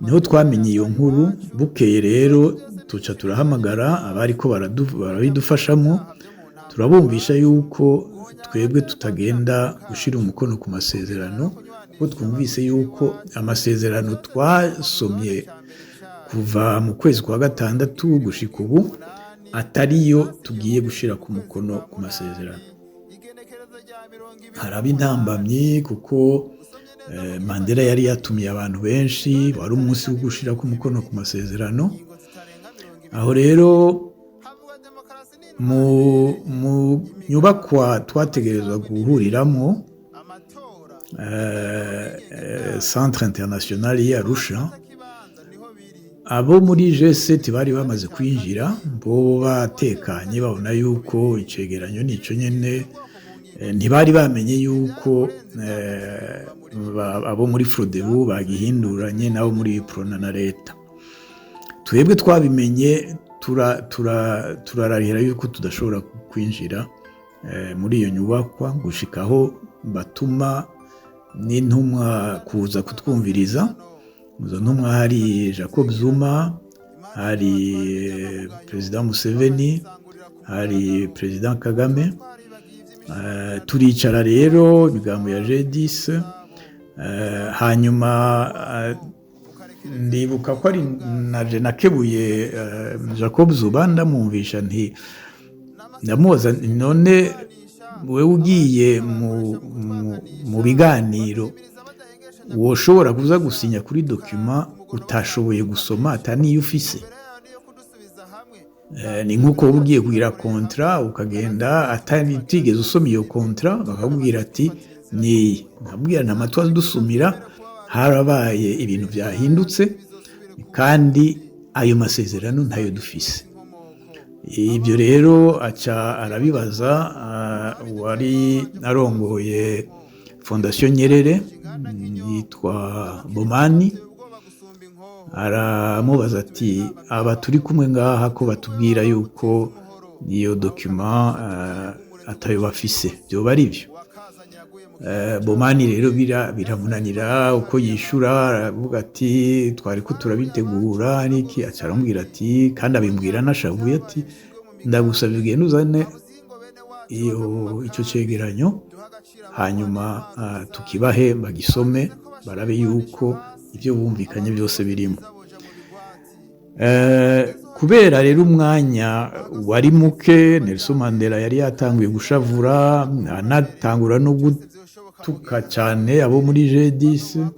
niho twamenye iyo nkuru. Bukeye rero tuca turahamagara abariko barabidufashamo, turabumvisha yuko twebwe tutagenda gushira umukono ku masezerano, kuko twumvise yuko amasezerano twasomye kuva mu kwezi kwa gatandatu gushika ubu atariyo tugiye gushira ku mukono ku masezerano. Haraba intambamyi kuko Mandela yari yatumiye abantu benshi, wari umunsi wo gushira ku mukono ku masezerano. Aho rero mu nyubakwa twategerezwa guhuriramo, Centre International y'Arusha, abo muri G7 bari bamaze kwinjira, bo batekanye, babona yuko icegeranyo nico nyene. Ntibari bamenye yuko abo muri Frodebu bagihinduranye nabo muri Prona na leta. Twebwe twabimenye, turarahira yuko tudashobora kwinjira muri iyo nyubakwa gushikaho batuma n'intumwa kuza kutwumviriza. Izo ntumwa hari Jacob Zuma, hari Perezida Museveni, hari Perezida Kagame. Turicara rero imigambo ya G10. Hanyuma ndibuka ko ari naje nakebuye Jacob Zuma, ndamwumvisha nti, ndamubaza nti, none wewe ugiye mu biganiro woshobora kuza gusinya kuri document utashoboye gusoma, ata niyo ufise? Ni nk'uko wowe ugiye kugira contrat, ukagenda atari utigeze usoma iyo contrat, bakakubwira ati ni nkabwira nta matwi dusumira. Harabaye ibintu byahindutse kandi ayo masezerano ntayo dufise. Ibyo rero aca arabibaza uwari arongoye Fondation Nyerere yitwa Bomani. Aramubaza ati: "Aba turi kumwe ngaha ko batubwira yuko iyo document atayo bafise, byoba ari byo?" Bomani rero biramunanira uko yishura. Aravuga ati: "Twari ko turabitegura niki." Aca aramubwira ati, kandi abimbwira anashavuye, ati: "Ndagusabye ugende uzane iyo icyo cegeranyo, hanyuma tukibahe bagisome, barabe yuko ibyo bumvikanye byose birimo." Kubera rero umwanya wari muke, Nelson Mandela yari yatanguye gushavura, anatangura no gutuka cyane abo muri G10.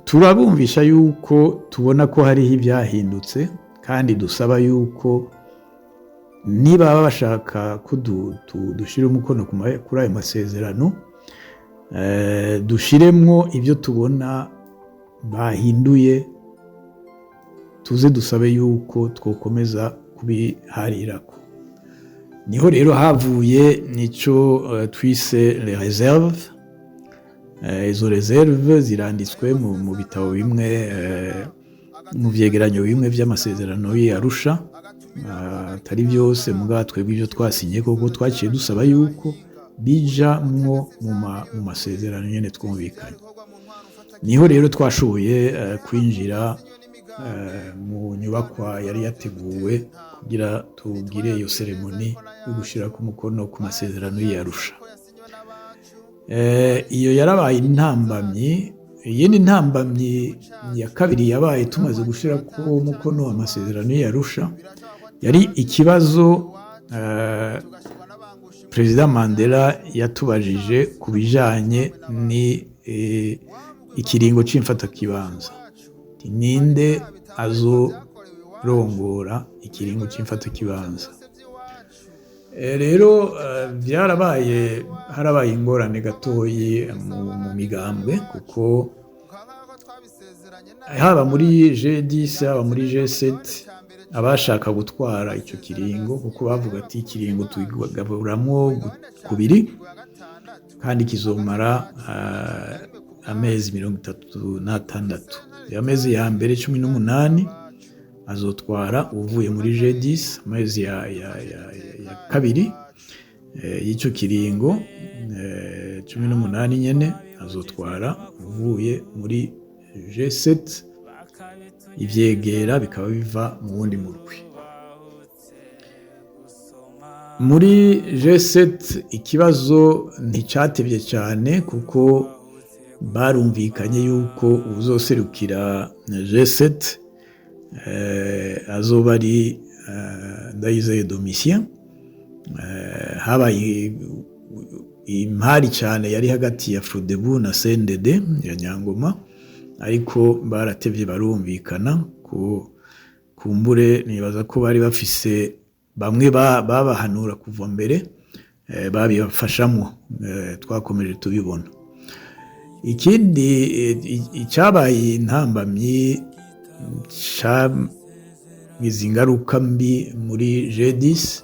Turabumvisha yuko tubona ko hariho ibyahindutse, kandi dusaba yuko niba baba bashaka ko dushyira umukono kuri ayo masezerano, dushiremwo ibyo tubona bahinduye, tuze dusabe yuko twokomeza kubiharirako. Niho rero havuye nico twise les réserves. Izo réserves ziranditswe mu bitabo bimwe, mu vyegeranyo bimwe vy'amasezerano y'Arusha, atari byose. Mugabo twebwe ibyo twasinye koko twaciye dusaba yuko bijamwo mu masezerano nyene twumvikanye. Niho rero twashoboye kwinjira mu nyubakwa yari yateguwe kugira tugire iyo cérémonie yo gushira ku mukono ku masezerano y'Arusha. Iyo yarabaye intambamyi. Iyindi ntambamyi ya kabiri yabaye tumaze gushira ku mukono amasezerano y'Arusha yari ikibazo Perezida Mandela yatubajije ku bijanye ni ikiringo c'imfatakibanza. Ninde azorongora ikiringo c'imfatakibanza? Rero byarabaye, harabaye ingorane gatoyi mu migambwe, kuko haba muri G10, haba muri G7, abashaka gutwara icyo kiringo, kuko bavuga ati: "Ikiringo tugaburamwo kubiri kandi kizomara amezi 36. Amezi ya mbere 18 azotwara uvuye muri G10, amezi ya kabiri y'icyo kiringo 18 nyene azotwara uvuye muri G7, ivyegera bikaba biva mu wundi murwi." Muri G7 ikibazo nticatevye cyane, kuko barumvikanye yuko uzoserukira G7 azoba ari Ndayizeye Domitien. Habaye impari cyane yari hagati ya Frodebu na CNDD ya Nyangoma, ariko baratevye barumvikana. Ku kumbure nibaza ko bari bafise bamwe babahanura kuva mbere, babibafashamwo. Twakomeje tubibona. Ikindi icyabaye intambamyi cyagize ingaruka mbi muri G10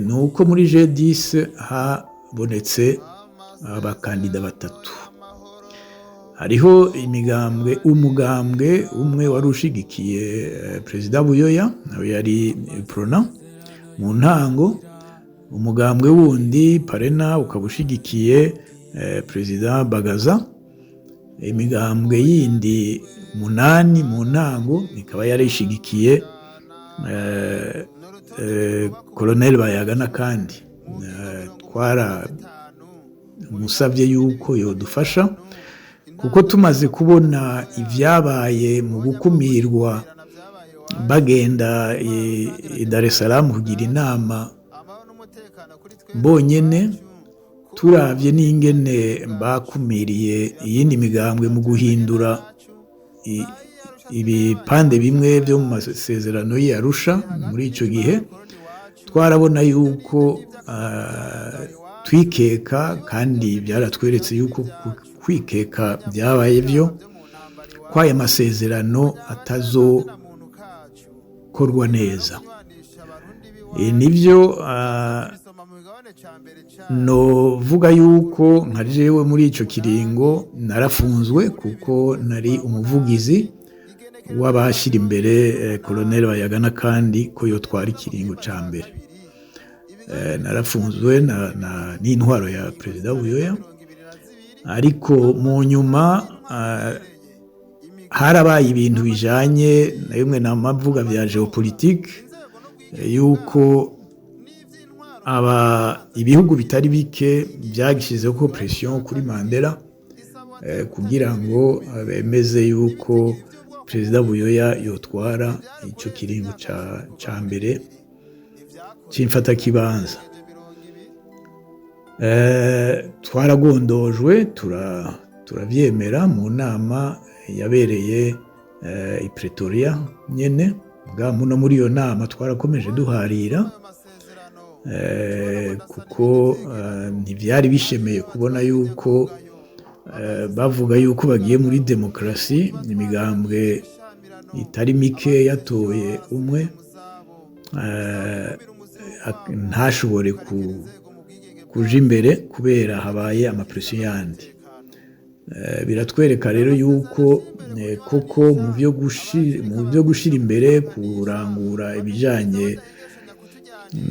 ni uko muri G10 habonetse abakandida batatu. Hariho imigambwe, umugambwe umwe wari ushigikiye Perezida Buyoya, nawe yari Uprona mu ntango, umugambwe wundi Parena ukaba ushigikiye Perezida Bagaza, imigambwe yindi munani mu ntango ikaba yarishigikiye Colonel Bayagana. Kandi twara musabye yuko yodufasha, kuko tumaze kubona ibyabaye mu gukumirwa bagenda i Dar es Salaam kugira inama bonyene, turavye n'ingene bakumiriye iyindi migambwe mu guhindura ibipande bimwe byo mu masezerano y'Arusha muri ico gihe, twarabona yuko twikeka, kandi byaratweretse yuko kwikeka byabaye byo. ko aya masezerano atazokorwa neza. Nibyo novuga yuko nka jewe muri icyo kiringo narafunzwe, kuko nari umuvugizi w'abashyira imbere Colonel Bayagana kandi ko yotwara ikiringo cya mbere. Narafunzwe n'intwaro ya Perezida Buyoya, ariko mu nyuma harabaye ibintu bijanye na bimwe namavuga bya géopolitique, yuko aba ibihugu bitari bike byagishyizeho pression kuri Mandela kugira ngo bemeze yuko Perezida Buyoya yotwara icyo kiringo ca mbere cy'imfatakibanza. Twaragondojwe, turabyemera mu nama yabereye i Pretoria nyene. Bwa muno muri iyo nama twarakomeje duharira, kuko ntibyari bishemeye kubona yuko bavuga yuko bagiye muri demokarasi, imigambwe itari mike yatoye umwe ntashobore kuja imbere kubera habaye ama pression yandi. Biratwereka rero yuko koko mu byo gushira imbere kurangura ibijanye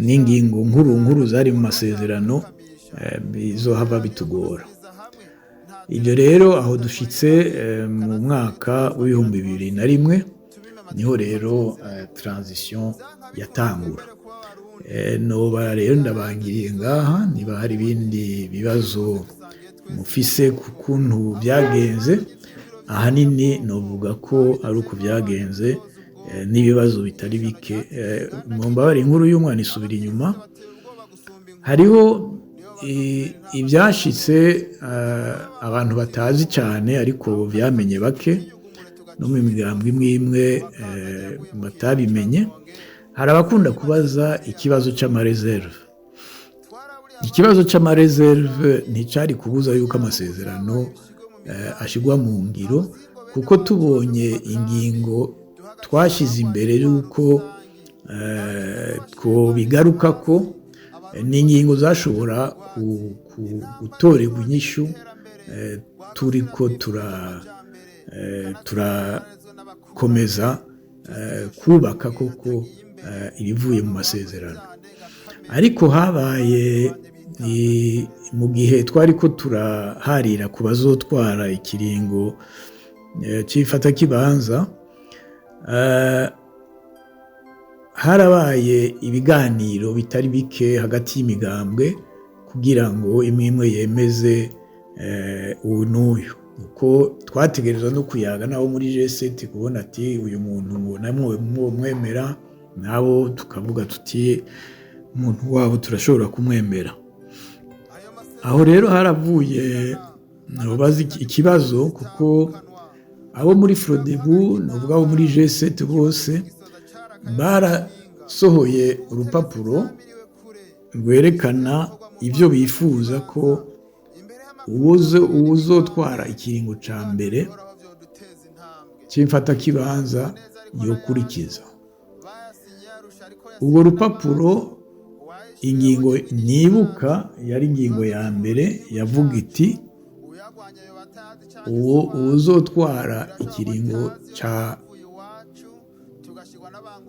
n'ingingo nkuru nkuru zari mu masezerano bizohava bitugora. Ibyo rero aho dushitse mu mwaka w'2001, niho rero transition yatangura. Noba rero ndabangiriye ngaha. Niba hari ibindi bibazo mufise ku kuntu byagenze, ahanini novuga ko ari uku byagenze n'ibibazo bitari bike. Mumbabare, inkuru y'umwana isubira inyuma. Hariho ibyashitse abantu batazi cyane, ariko byamenye bake, no mu migambwe imwe imwe batabimenye. Hari abakunda kubaza ikibazo cy'ama réserves. Ikibazo cy'ama réserves nticyari kubuza yuko amasezerano ashyirwa mu ngiro, kuko tubonye ingingo twashyize imbere y'uko twobigaruka ko ni ingingo zashobora gutorerwa inyishu turiko turakomeza kubaka koko ibivuye mu masezerano. Ariko habaye mu gihe twari ko turaharira ku bazotwara ikiringo cy'ifatakibanza, harabaye ibiganiro bitari bike hagati y'imigambwe kugira ngo imwe imwe yemeze uyu n'uyu, uko twategerezwa no kuyaga nabo muri G7, kubona ati uyu muntu mubona mwemera, nabo tukavuga tuti umuntu wabo turashobora kumwemera. Aho rero haravuye bazi ikibazo, kuko abo muri Frodebu, nuvuga abo muri G7 bose, barasohoye urupapuro rwerekana ibyo bifuza ko uwuzotwara ikiringo ca mbere cy'imfatakibanza yokurikiza. Urwo rupapuro, ingingo nibuka yari ingingo ya mbere, yavuga iti uwo uzotwara ikiringo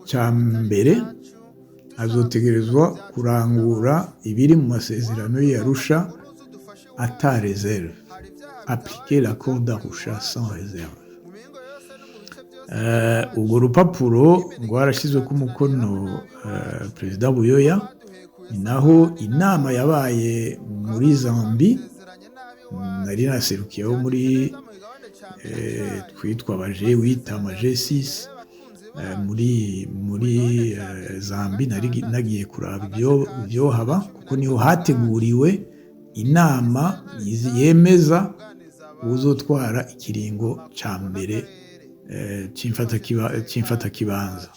ca mbere azotegerezwa kurangura ibiri mu masezerano y'Arusha ata réserve, appliquer l'accord d'Arusha sans réserve. Urwo rupapuro rwarashyizwe ku mukono Perezida Buyoya. Ni naho inama yabaye muri Zambi, nari naserukiyeho muri twitwa abaje wita ama G6 muri Zambi. Nari nagiye kuraba ibyo haba, kuko niho hateguriwe inama yemeza uzotwara ikiringo ca mbere cy'imfatakibanza.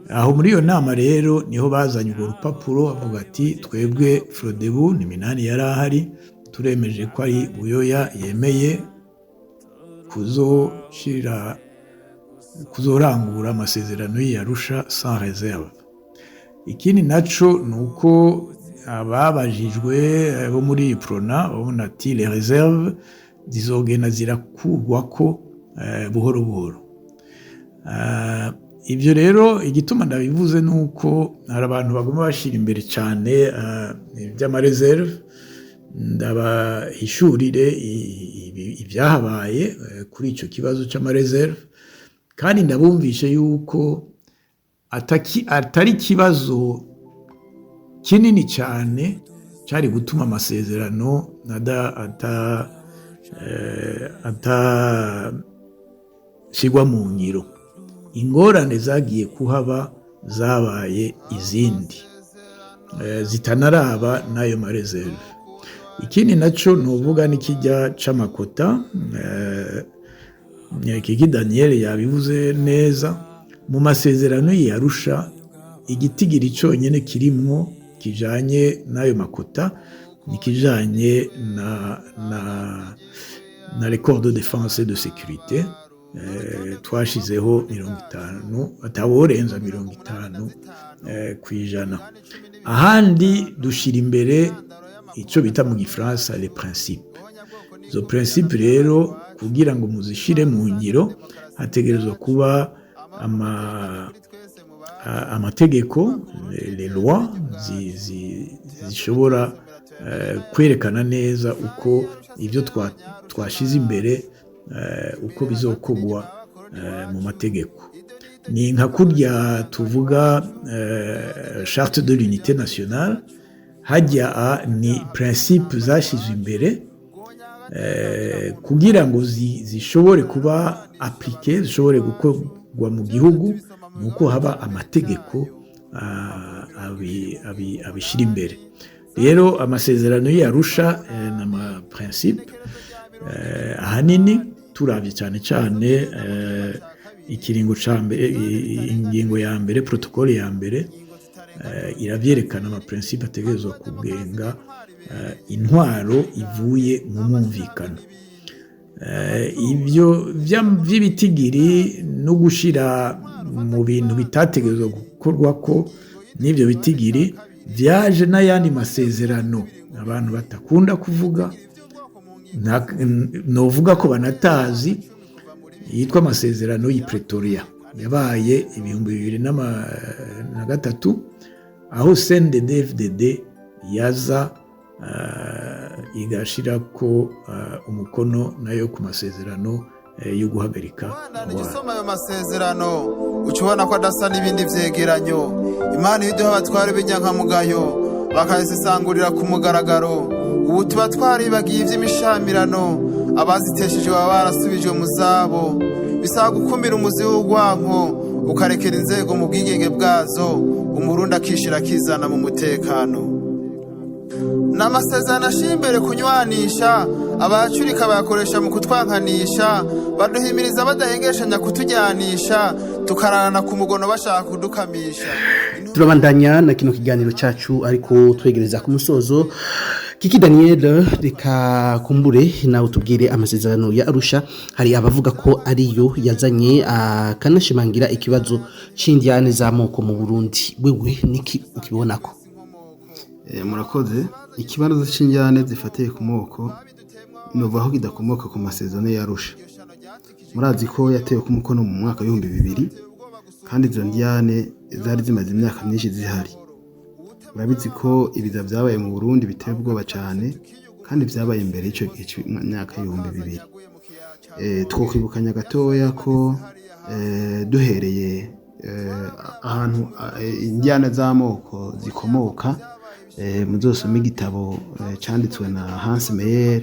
Aho muri iyo nama rero niho bazanye urwo rupapuro, bavuga ati twebwe Frodebu, ni Minani yari ahari, turemeje ko ari Buyoya yemeye. Kuzoshira, kuzorangura amasezerano y'Arusha sans réserve. Ikindi naco ni uko ababajijwe bo muri Uprona babona ati les réserves zizogenda zirakurwako buhoro buhoro. Ibyo rero, igituma ndabivuze ni uko hari abantu baguma bashyira imbere cyane iby'ama réserves. Ndabahishurire ibyahabaye kuri icyo kibazo cy'ama réserves, kandi ndabumvishe yuko atari ikibazo kinini cyane cyari gutuma amasezerano atashyirwa mu ngiro. Ingorane zagiye kuhaba zabaye izindi zitanaraba n'ayo ma réserves. Ikindi nacyo nuvuga n'ikijya c'ama quotas. Kiki Daniel yabivuze neza. Mu masezerano y'Arusha, igitigiri cyonyine kirimwo kijanye n'ayo ma quotas ni kijanye na les corps de défense et de sécurité. Twashizeho 50, ataworenza 50%. Ahandi dushira imbere icyo bita mu gifaransa les principes. Izo principes rero, kugira ngo muzishire mu ngiro, hategerezwa kuba amategeko, les lois zishobora kwerekana neza uko ibyo twashize imbere, uko bizokorwa mu mategeko. Ni nka kurya tuvuga charte de l'unité nationale. Hajya ni principe zashyizwe imbere kugira ngo zishobore kuba appliquées, zishobore gukorwa mu gihugu, ni uko haba amategeko abishyira imbere. Rero amasezerano y'Arusha ni ama principes ahanini. Turabye cyane cyane ikiringo ca mbere, ingingo ya mbere, protocole ya mbere, iravyerekana ama principes ategerezwa kugenga intwaro ivuye mu mwumvikano. Ibyo vy'ibitigiri no gushira mu bintu bitategerezwa gukorwa ko n'ibyo bitigiri vyaje n'ayandi masezerano abantu batakunda kuvuga, novuga ko banatazi, yitwa amasezerano y'i Pretoria yabaye 2003, aho CNDD-FDD yaza igashirako umukono nayo ku masezerano yo guhagarika ingwano. Usoma ayo masezerano, uca ubona ko adasa n'ibindi vyegeranyo. Imana iyo iduha abatware b'inyankamugayo bakayisesangurira ku mugaragaro, ubu tuba twaribagiye ivy'imishamirano. Abazitesheje baba barasubijwe mu zabo. Bisaba gukumira umuzi w'urwanko, ukarekera inzego mu bwigenge bwazo, Umurundi akishira akizana mu mutekano. Ni amasezerano ashyira imbere kunywanisha. Abayacurika bayakoresha mu kutwankanisha, baduhimiriza badahengeshanya kutujyanisha, tukararana ku mugono bashaka kudukamisha. Turabandanya na kino kiganiro cyacu, ariko twegereza ku musozo. Kiki Daniel, reka kumbure nawe tubwire amasezerano ya Arusha. Hari abavuga ko ariyo yazanye akanashimangira ikibazo c'indyane z'amoko mu Burundi. Wewe niki ukibonako? Murakoze. Ikibazo c'injyane zifatiye ku moko novuga ko kidakomoka ku masezerano y'Arusha. Murazi ko yatewe ku mukono mu mwaka w'2000, kandi izo ndyane zari zimaze imyaka myinshi zihari. Murabizi ko ibiza vyabaye mu Burundi biteye ubwoba cane, kandi vyabaye imbere y'ico gihe c'imyaka y'2000. Twokwibukanya gatoya ko duhereye ahantu indyane z'amoko zikomoka, muzosome igitabo canditswe na Hans Meyer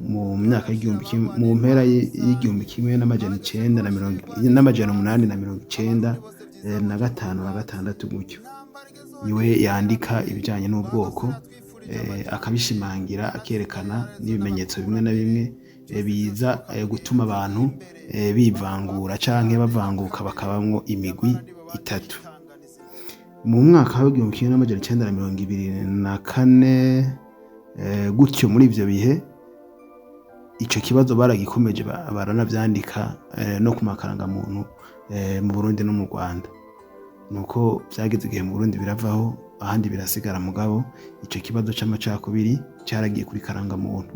mu myaka y'igihumbi kimwe, mu mpera y'1990 n'895 na 6 gutyo. Niwe yandika ibijyanye n'ubwoko, akabishimangira, akerekana n'ibimenyetso bimwe na bimwe biza gutuma abantu bivangura canke bavanguka bakabamwo imigwi itatu. Mu mwaka w'1924 gutyo, muri ivyo bihe Ico kibazo baragikomeje, baranavyandika no ku makarangamuntu mu Burundi no mu Rwanda. Nuko byageze igihe mu Burundi biravaho, ahandi birasigara, mugabo ico kibazo c'amacakubiri cyaragiye kuri karangamuntu.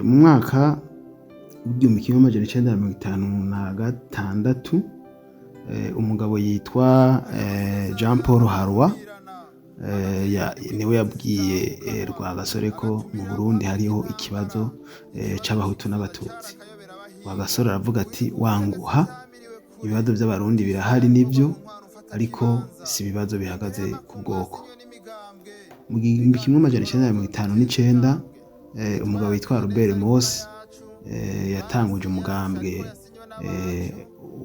Mu mwaka w'1956, umugabo yitwa Jean Paul Harroy niwe yabwiye Rwagasore ko mu Burundi hariho ikibazo c'Abahutu n'Abatutsi. Rwagasore aravuga ati: "Wanguha, ibibazo by'Abarundi birahari nibyo, ariko si ibibazo bihagaze ku bwoko." Mu 1959, umugabo witwa Robert Moss yatanguje umugambwe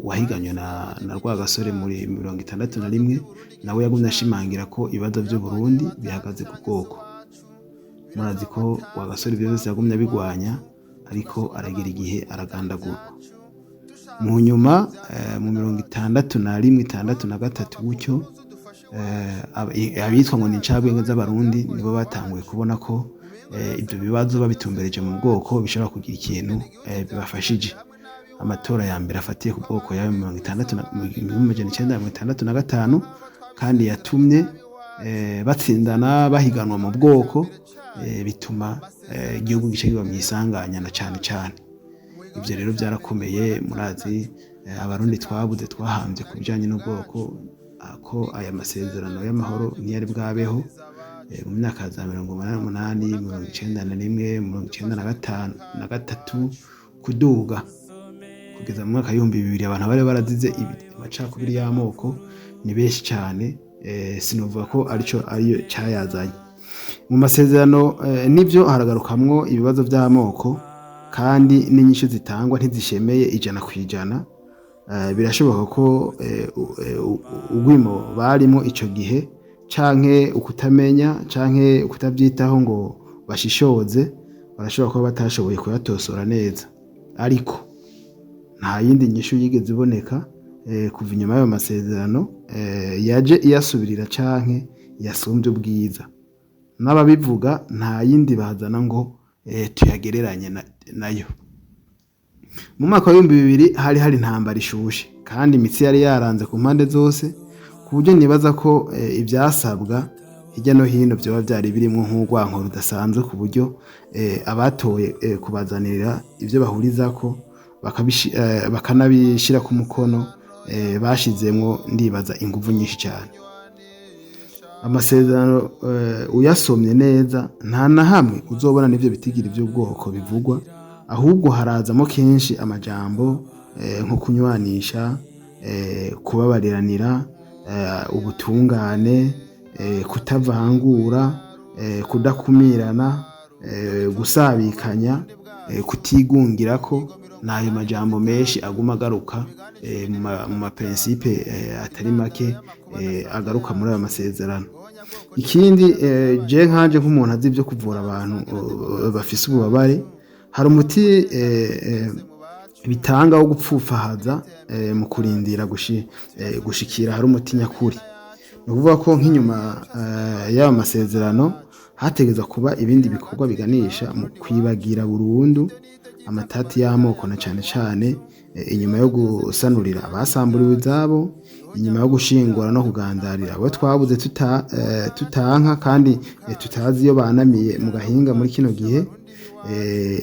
wahiganywe na Rwagasore muri 61. Nawe yagumye ashimangira ko ibibazo by'u Burundi bihagaze ku bwoko. Murazi ko Rwagasore ibyo byose yagumye abigwanya, ariko aragera igihe aragandagurwa. Mu nyuma mu 61, 63 gutyo, abitwa ngo ni incabwenge z'Abarundi nibo batanguye kubona ko ibyo bibazo babitumbereje mu bwoko bishobora kugira ikintu bibafashije. Amatora ya mbere afatiye ku bwoko yabaye mu mirongo itandatu mu 1965, kandi yatumye batsindana bahiganwa mu bwoko, bituma igihugu gice kiba mu isanganya. Na cane cane ibyo rero byarakomeye. Murazi Abarundi twabuze, twahambye ku bijanye n'ubwoko, ko aya masezerano y'amahoro ntiyari bwabeho mu myaka za 88, 91, 95 na gatatu kuduga kugeza mu mwaka w'2000, abantu bari barazize amacakubiri y'amoko ni benshi cyane. Sinovuga ko arico ariyo cyayazanye. Mu masezerano nibyo haragarukamwo ibibazo by'amoko, kandi n'inyishu zitangwa ntizishemeye 100%. Birashoboka ko ugwimo barimo ico gihe, canke ukutamenya, canke ukutabyitaho ngo bashishoze, barashobora kuba batashoboye kuyatosora neza. Ariko nta yindi nyishu yigeze iboneka kuva inyuma y'ayo masezerano yaje iyasubirira canke yasumbye ubwiza. N'ababivuga nta yindi bazana ngo tuyagereranye nayo. Mu mwaka w'2000 hari intambara ishushe, kandi imitsi yari yaranze ku mpande zose, ku buryo nibaza ko ibyasabwa hirya no hino byoba byari birimo nk'urwanko rudasanzwe, ku buryo abatoye kubazanira ibyo bahurizako bakanabishyira ku mukono bashizemwo, ndibaza, inguvu nyinshi cyane. Amasezerano uyasomye neza, nta na hamwe uzobona n'ivyo bitigira iby'ubwoko bivugwa. Ahubwo harazamo kenshi amajambo nko kunywanisha, kubabariranira, ubutungane, kutavangura, kudakumirana, gusabikanya, kutigungirako. N'ayo majambo menshi aguma agaruka mu ma principes atari make agaruka muri ayo masezerano. Ikindi, je nkanje nk'umuntu azi ibyo kuvura abantu bafise ububabare, hari umuti bitanga wo gupfufahaza mu kurindira gushikira hari umuti nyakuri. Ni ukuvuga ko nk'inyuma y'ayo masezerano hategeza kuba ibindi bikorwa biganisha mu kwibagira burundu amatati y'amoko, na cane cane inyuma yo gusanurira abasamburiwe izabo, inyuma yo gushingura no kugandarira abo twabuze tutanka kandi tutazi iyo banamiye mu gahinga muri kino gihe,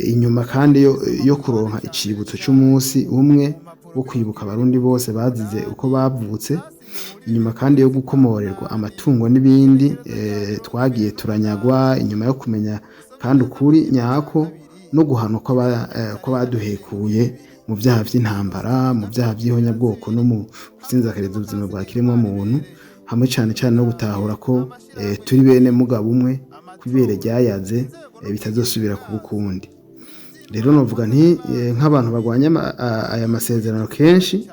inyuma kandi yo kuronka icibutso c'umunsi umwe wo kwibuka Abarundi bose bazize uko bavutse, inyuma kandi yo gukomorerwa amatungo n'ibindi twagiye turanyagwa, inyuma yo kumenya kandi ukuri nyako no guhanwa kw'abaduhekuye mu byaha by'intambara, mu byaha by'ihonyabwoko no mu gusinzakariza ubuzima bwa kiremwamuntu, hamwe cyane cyane no gutahura ko turi bene mugabo umwe, kw'ibere ryayaze bitazosubira kuba ukundi. Rero novuga nti nk'abantu barwanya aya masezerano kenshi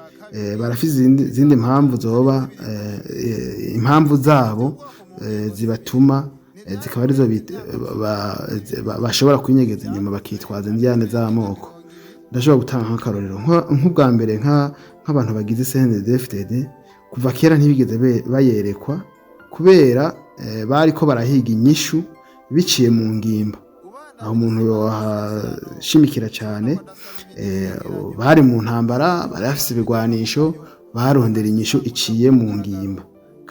barafise izindi mpamvu, zoba impamvu zabo zibatuma, zikaba arizo bashobora kwinyegeza inyuma bakitwaza indyane z'amoko. Ndashobora gutanga nk'akarorero nk'ubwa mbere, nk'abantu bagize CNDD-FDD kuva kera ntibigeze bayerekwa, kubera bariko barahiga inyishu biciye mu ngimba. Aho umuntu yohashimikira cyane, bari mu ntambara, bari bafise ibigwanisho, barondera inyishu iciye mu ngimba,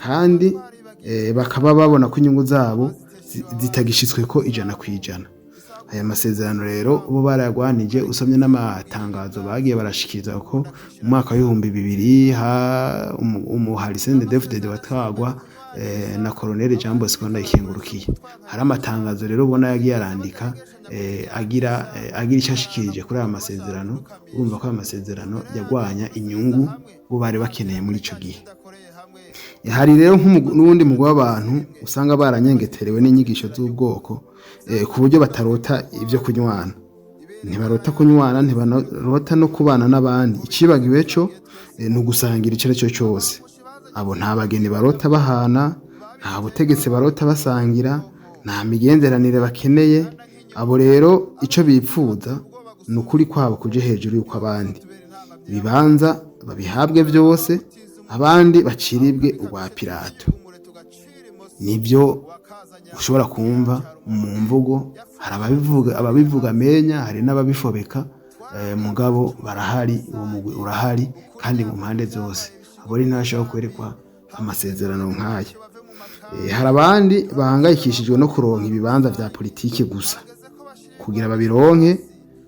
kandi bakaba babona ko inyungu zabo zitagishitswe ko 100%. Aya masezerano rero bo barayagwanije. Usomye n'amatangazo bagiye barashikiriza ko mu mwaka w'2000 umuhari CNDD-FDD watwagwa na Colonel Jean Bosco Ndayikengurukiye, hari amatangazo rero ubona yagiye arandika, agira icyo ashikirije kuri aya masezerano. Urumva ko aya masezerano yagwanya inyungu bo bari bakeneye muri ico gihe. Hari rero n'uwundi mugwi w'abantu usanga baranyengeterewe n'inyigisho z'ubwoko, ku buryo batarota ibyo kunywana, ntibarota kunywana, ntibarota no kubana n'abandi. Icibagiwe cyo ni ugusangira icyo ari cyo cyose. Abo nta bageni barota bahana, nta butegetsi barota basangira, nta migenderanire bakeneye. Abo rero icyo bipfuza ni ukuri kwabo kuje hejuru y'uko abandi ibibanza babihabwe byose, abandi baciribwe urwa Pilato. Nibyo ushobora kumva mu mvugo. Hari ababivuga amenya, hari n'ababifobeka, mugabo barahari, uwo mugwi urahari kandi mu mpande zose. Abo rero ntibashobora kwerekwa amasezerano nk'aya. Hari abandi bahangayikishijwe no kuronka ibibanza vya politiki gusa. Kugira babironke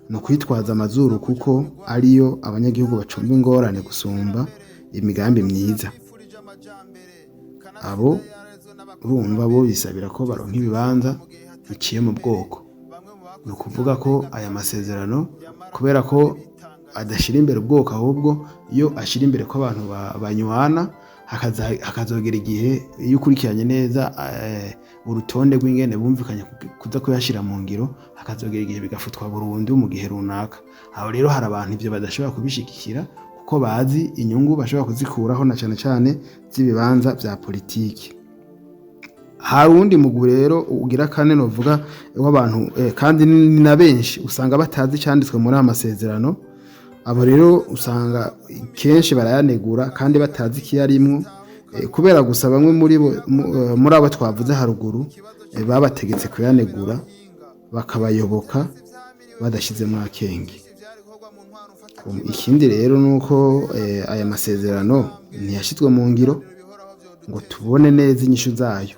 ni ukwitwaza amazuru, kuko ariyo abanyagihugu bacumba ingorane gusumba imigambi myiza. Abo urumva bo bisabira ko baronka ibibanza biciye mu bwoko. Ni ukuvuga ko aya masezerano, kubera ko adashyira imbere ubwoko, ahubwo iyo ashyira imbere ko abantu banywana, hakazogera igihe iyo ukurikiranye neza urutonde rw'ingene bumvikanye kuza kuyashyira mu ngiro, hakazogera igihe bigafutwa burundu mu gihe runaka. Aho rero hari abantu ibyo badashobora kubishigikira, kuko bazi inyungu bashobora kuzikuraho, na cyane cyane z'ibibanza bya politiki. Hari uwundi mugwi rero ugira kane novuga w'abantu, kandi ni na benshi, usanga batazi icyanditswe muri aya masezerano. Abo rero usanga kenshi barayanegura kandi batazi ikiyarimwo, kubera gusa bamwe muri bo, muri abo twavuze haruguru, babategetse kuyanegura, bakabayoboka badashyizemo akenge. Ikindi rero ni uko aya masezerano ntiyashyizwe mu ngiro ngo tubone neza inyishu zayo.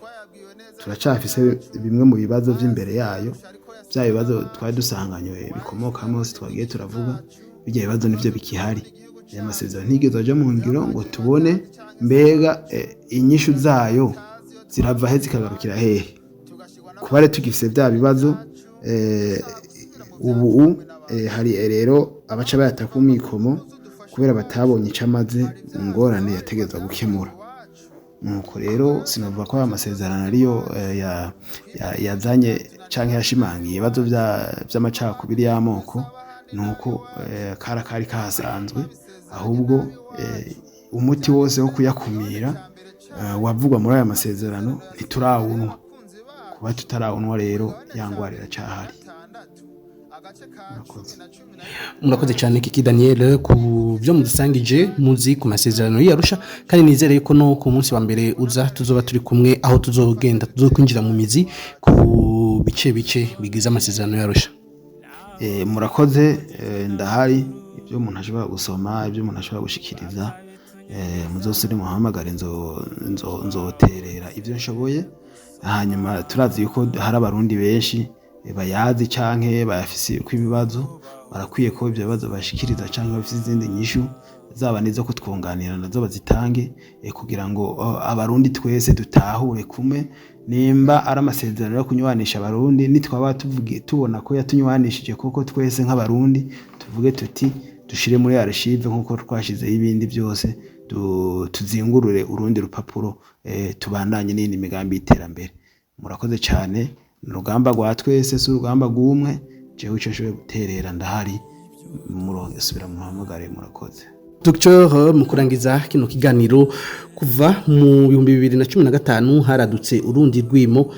Turacafise bimwe mu bibazo by'imbere yayo, bya bibazo twari dusanganywe bikomokamo hose twagiye turavuga, bijya bibazo nivyo bikihari. Aya masezerano ntigeze aja mu ngiro ngo tubone mbega inyishu zayo zirava he zikagarukira hehe. Kuba rero tugifise bya bibazo, ubu hari rero abaca bayata ku mikomo kubera batabonye ico amaze mu ngorane yategerezwa gukemura. Nuko rero sinavuga ko aya masezerano ariyo yazanye canke yashimangiye ibibazo vy'amacakubiri y'amoko, nuko kari kahasanzwe, ahubwo umuti wose wo kuyakumira wavugwa muri aya masezerano ntiturawunwa. Kuba tutarawunwa rero ya ngwara iracahari. Murakoze cyane Kiki Daniel ku byo mudusangije muzi ku masezerano y'Arusha, kandi nizere yuko no ku munsi wa mbere uza tuzoba turi kumwe, aho tuzogenda tuzokwinjira mu mizi ku bice bice bigize amasezerano y'Arusha. Murakoze, ndahari. Ibyo umuntu ashobora gusoma, ibyo umuntu ashobora gushikiriza, muzose muhamagare, nzoterera ibyo nshoboye. Hanyuma turazi yuko hari abarundi benshi bayazi canke bayafise uko ibibazo, barakwiye ko ibyo bibazo bashikiriza canke bafise izindi nyishu zaba nizo kutwunganira nazo bazitange, kugira ngo abarundi twese dutahure kumwe. Nimba ari amasezerano yo kunywanisha abarundi, nitwaba tubona ko yatunywanishije koko twese nk'abarundi, tuvuge tuti dushire muri archive nkuko twashizeho ibindi byose, tuzingurure urundi rupapuro, tubandanye n'indi migambi y'iterambere. Murakoze cyane. Urugamba rwa twese si urugamba rw'umwe. Jewe ico nshoboye guterera ndahari, subira muhamagare. Murakoze. Dr mu kurangiza kino kiganiro, kuva mu 2015 haradutse urundi rwimo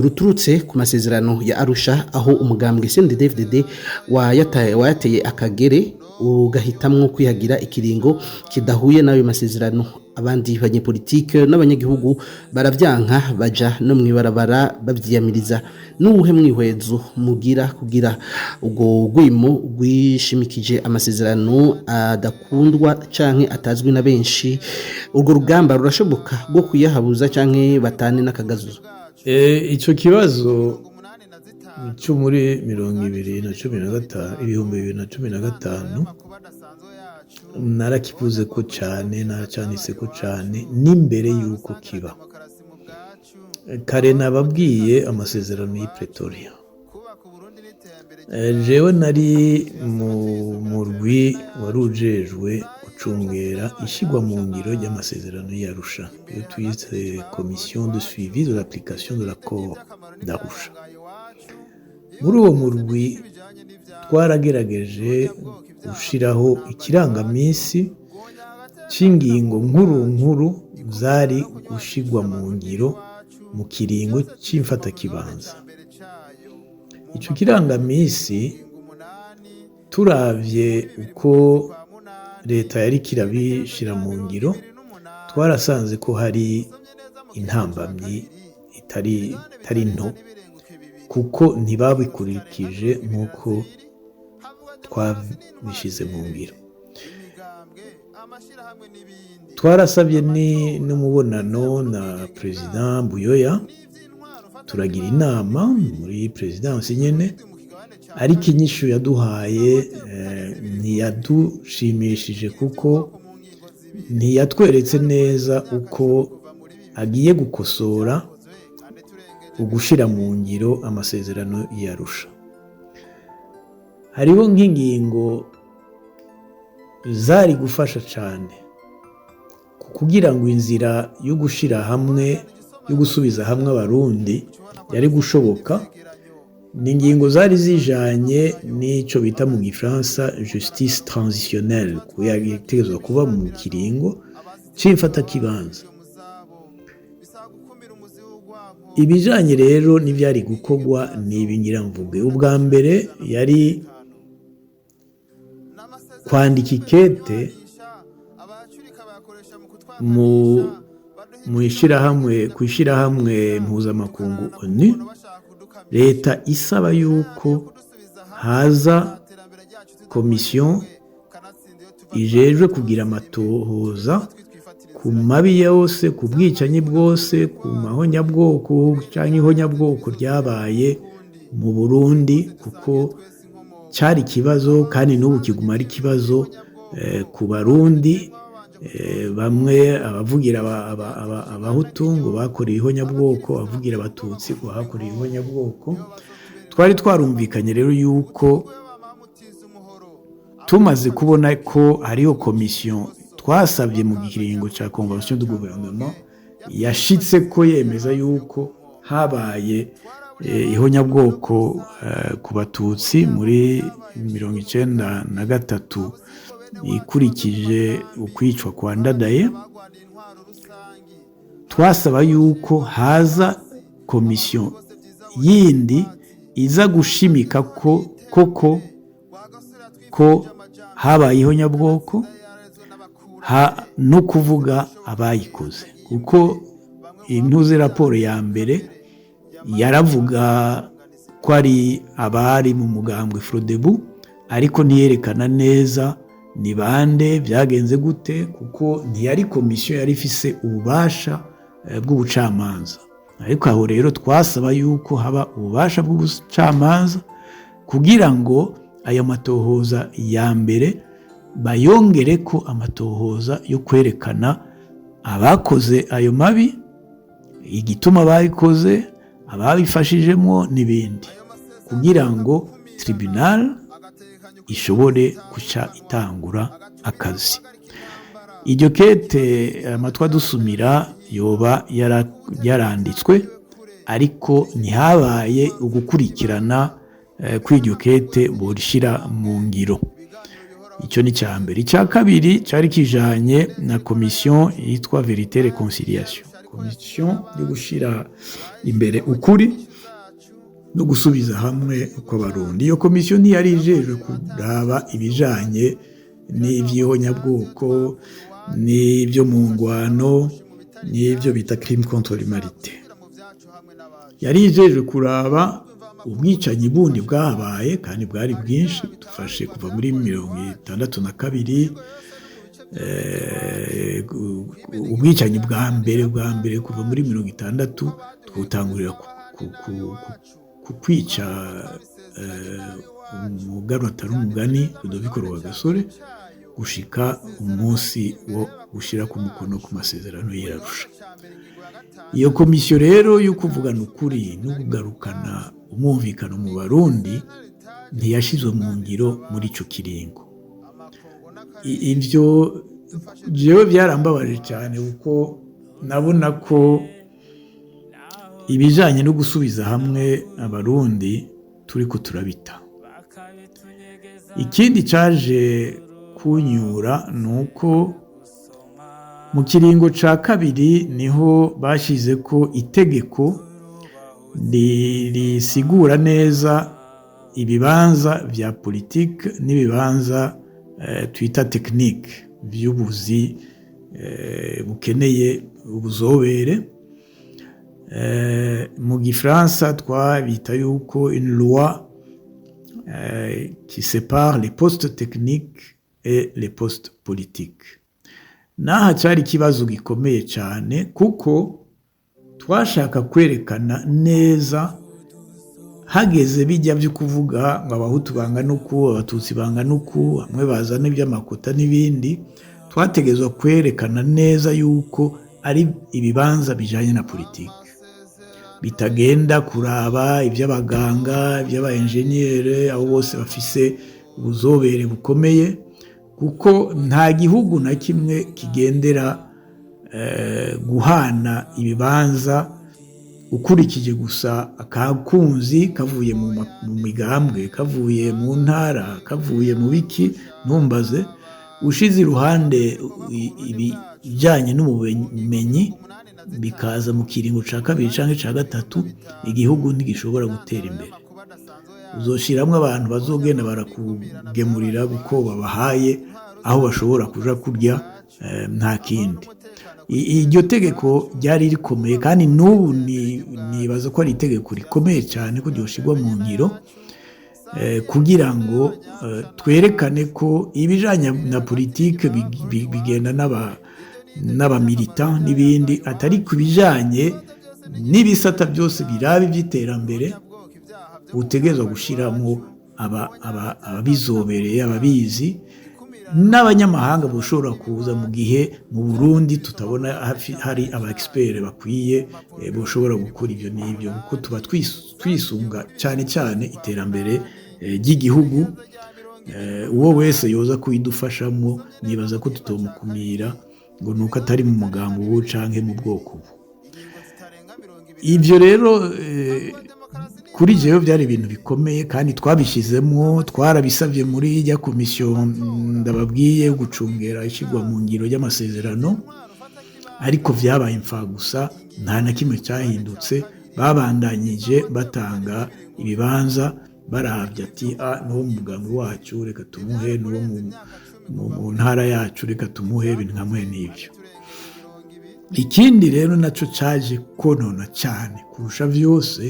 ruturutse ku masezerano ya Arusha, aho umugambwe CNDD-FDD wayateye akagere ugahitamwo kwihagira ikiringo kidahuye n'ayo masezerano. Abandi banyepolitike n'abanyagihugu baravyanka, baja no mw'ibarabara bavyiyamiriza. N'uwuhe mwihwezo mugira kugira ubwo rwimo rwishimikije amasezerano adakundwa canke atazwi na benshi, urwo rugamba rurashoboka rwo kuyahabuza canke batane n'akagazuzo? Ico kibazo cyo muri 2015, 2015, narakivuze ko cyane, naracanditse ko cyane n'imbere y'uko kiba. Kare nababwiye amasezerano y'i Pretoria. Jewe nari mu murwi wari ujejwe gucungera ishyirwa mu ngiro ry'amasezerano y'Arusha, iyo twise Commission de suivi de l'application de l'accord d'Arusha. Muri uwo murwi twaragerageje gushyiraho ikirangaminsi cy'ingingo nkuru nkuru zari gushyirwa mu ngiro mu kiringo cy'imfatakibanza. Icyo kirangaminsi, turavye uko leta yari kirabishyira mu ngiro, twarasanze ko hari intambamyi itari nto, kuko ntibabikurikije nk'uko twabishyize mu ngiro. Twarasabye n'umubonano na Perezida Buyoya, turagira inama muri perezidansi nyine, ariko inyishu yaduhaye ntiyadushimishije, kuko ntiyatweretse neza uko agiye gukosora ugushyira mu ngiro amasezerano y'Arusha. Hariho nk'ingingo zari gufasha cyane kugira ngo inzira yo gushyira hamwe, yo gusubiza hamwe Abarundi yari gushoboka. Ni ingingo zari zijanye n'icyo bita mu Gifaransa justice transitionnelle, yategerezwa kuba mu kiringo c'imfatakibanza. Ibijanye rero n'ivyari gukorwa ni ibi ngira mvuge. Ubwa mbere yari kwandika ikete mu ishyirahamwe, ku ishyirahamwe mpuzamakungu ONU, leta isaba yuko haza komisiyo ijejwe kugira amatohoza ku mabi yose, ku bwicanyi bwose, ku mahonyabwoko cyangwa ihonyabwoko ryabaye mu Burundi, kuko cyari ikibazo kandi n'ubu kiguma ari ikibazo ku Barundi. Bamwe abavugira Abahutu ngo bakoreye ihonyabwoko, abavugira Abatutsi ngo bakoreye ihonyabwoko. Twari twarumvikanye rero yuko tumaze kubona ko hariho komisiyo twasabye mu kiringo cya convention du gouvernement yashitse ko yemeza yuko habaye ihonyabwoko ku Batutsi muri 93, ikurikije ukwicwa kwa Ndadaye, twasaba yuko haza komisiyo yindi iza gushimika ko koko ko habaye ihonyabwoko, no kuvuga abayikoze, kuko intuze raporo ya mbere yaravuga ko ari abari mu mugambwe Frodebu, ariko ntiyerekana neza ni bande, byagenze gute, kuko ntiyari komisiyo yari ifise ububasha bw'ubucamanza. Ariko aho rero twasaba yuko haba ububasha bw'ubucamanza kugira ngo ayo matohoza ya mbere bayongere ko amatohoza yo kwerekana abakoze ayo mabi, igituma babikoze, ababifashijemo n'ibindi, kugira ngo tribunal ishobore guca itangura akazi. Iryo kete amatwi adusumira yoba yaranditswe, ariko ntihabaye ugukurikirana kw'iryo kete borishyira mu ngiro. Icyo ni icya mbere. Icya kabiri cyari kijanye na komisiyo yitwa Vérité Réconciliation, komisiyo yo gushyira imbere ukuri no gusubiza hamwe kw'Abarundi. Iyo komisiyo ntiyari ijejwe kuraba ibijanye n'ivyihonyabwoko. N'ibyo mu ngwano, n'ibyo bita crime contre l'humanité. Yari ijejwe kuraba ubwicanyi bundi bwahabaye, kandi bwari bwinshi. Dufashe kuva muri 62, ubwicanyi bwa mbere kuva muri 60, twutangurira ku kwica umuganwa atari umugani Rudoviko Rwagasore, gushika umunsi wo gushyira ku mukono ku masezerano y'Arusha. Iyo komisiyo rero yo kuvugana ukuri no kugarukana umwumvikano mu Barundi ntiyashyizwe mu ngiro muri icyo kiringo. Ibyo jewe byarambabaje cyane, kuko nabona ko ibijyanye no gusubiza hamwe Abarundi turi ko turabita. Ikindi cyaje kunyura ni uko mu kiringo cya kabiri niho bashyize ko itegeko risigura neza ibibanza bya politiki n'ibibanza twita technique, by'ubuzi bukeneye ubuzobere. Mu gifaransa twabita yuko une loi qui sépare les postes techniques et les postes politiques. N'aha cyari ikibazo gikomeye cyane, kuko twashaka kwerekana neza hageze bijya byo kuvuga ngo Abahutu bangana uku, Abatutsi bangana uku, bamwe bazana iby'amakota n'ibindi. Twategezwa kwerekana neza yuko ari ibibanza bijyanye na politiki, bitagenda kuraba iby'abaganga, iby'aba-ingénieurs, abo bose bafise ubuzobere bukomeye, kuko nta gihugu na kimwe kigendera guhana ibibanza ukurikije gusa akakunzi kavuye mu migambwe, kavuye mu ntara, kavuye mu biki, ntumbaze. Ushize iruhande ibijyanye n'ubumenyi, bikaza mu kiringo cya kabiri cyangwa icya gatatu, igihugu ntigishobora gutera imbere. Uzoshyiramo abantu bazogenda barakugemurira kuko babahaye aho bashobora kuja kurya, nta kindi. Iryo tegeko ryari rikomeye, kandi n'ubu nibaza ko ari itegeko rikomeye cyane ko ryoshyirwa mu ngiro, kugira ngo twerekane ko ibijanye na politike bigenda n'aba militants n'ibindi, atari ku bijanye n'ibisata byose biraba iby'iterambere utegerezwa gushyiramo ababizobereye, ababizi, n'abanyamahanga bashobora kuza mu gihe mu Burundi tutabona hari aba experts bakwiye bashobora gukora ibyo n'ibyo, kuko tuba twisunga cyane cyane iterambere ry'igihugu. Uwo wese yoza kuyidufashamo, nibaza ko tutomukumira ngo nuko atari mu mugambi ubu canke mu bwoko ubu. Ibyo rero kuri jewe byari ibintu bikomeye, kandi twabishyizemo, twarabisabye muri ijya komisiyo ndababwiye gucungera ishyirwa mu ngiro ry'amasezerano, ariko byabaye imfagusa, nta na kimwe cyahindutse. Babandanyije batanga ibibanza barabye ati: "A n'uwo mu mugambi wacu reka tumuhe, n'uwo mu ntara yacu reka tumuhe," ibintu nka mwe n'ibyo. Ikindi rero nacyo cyaje konona cyane kurusha byose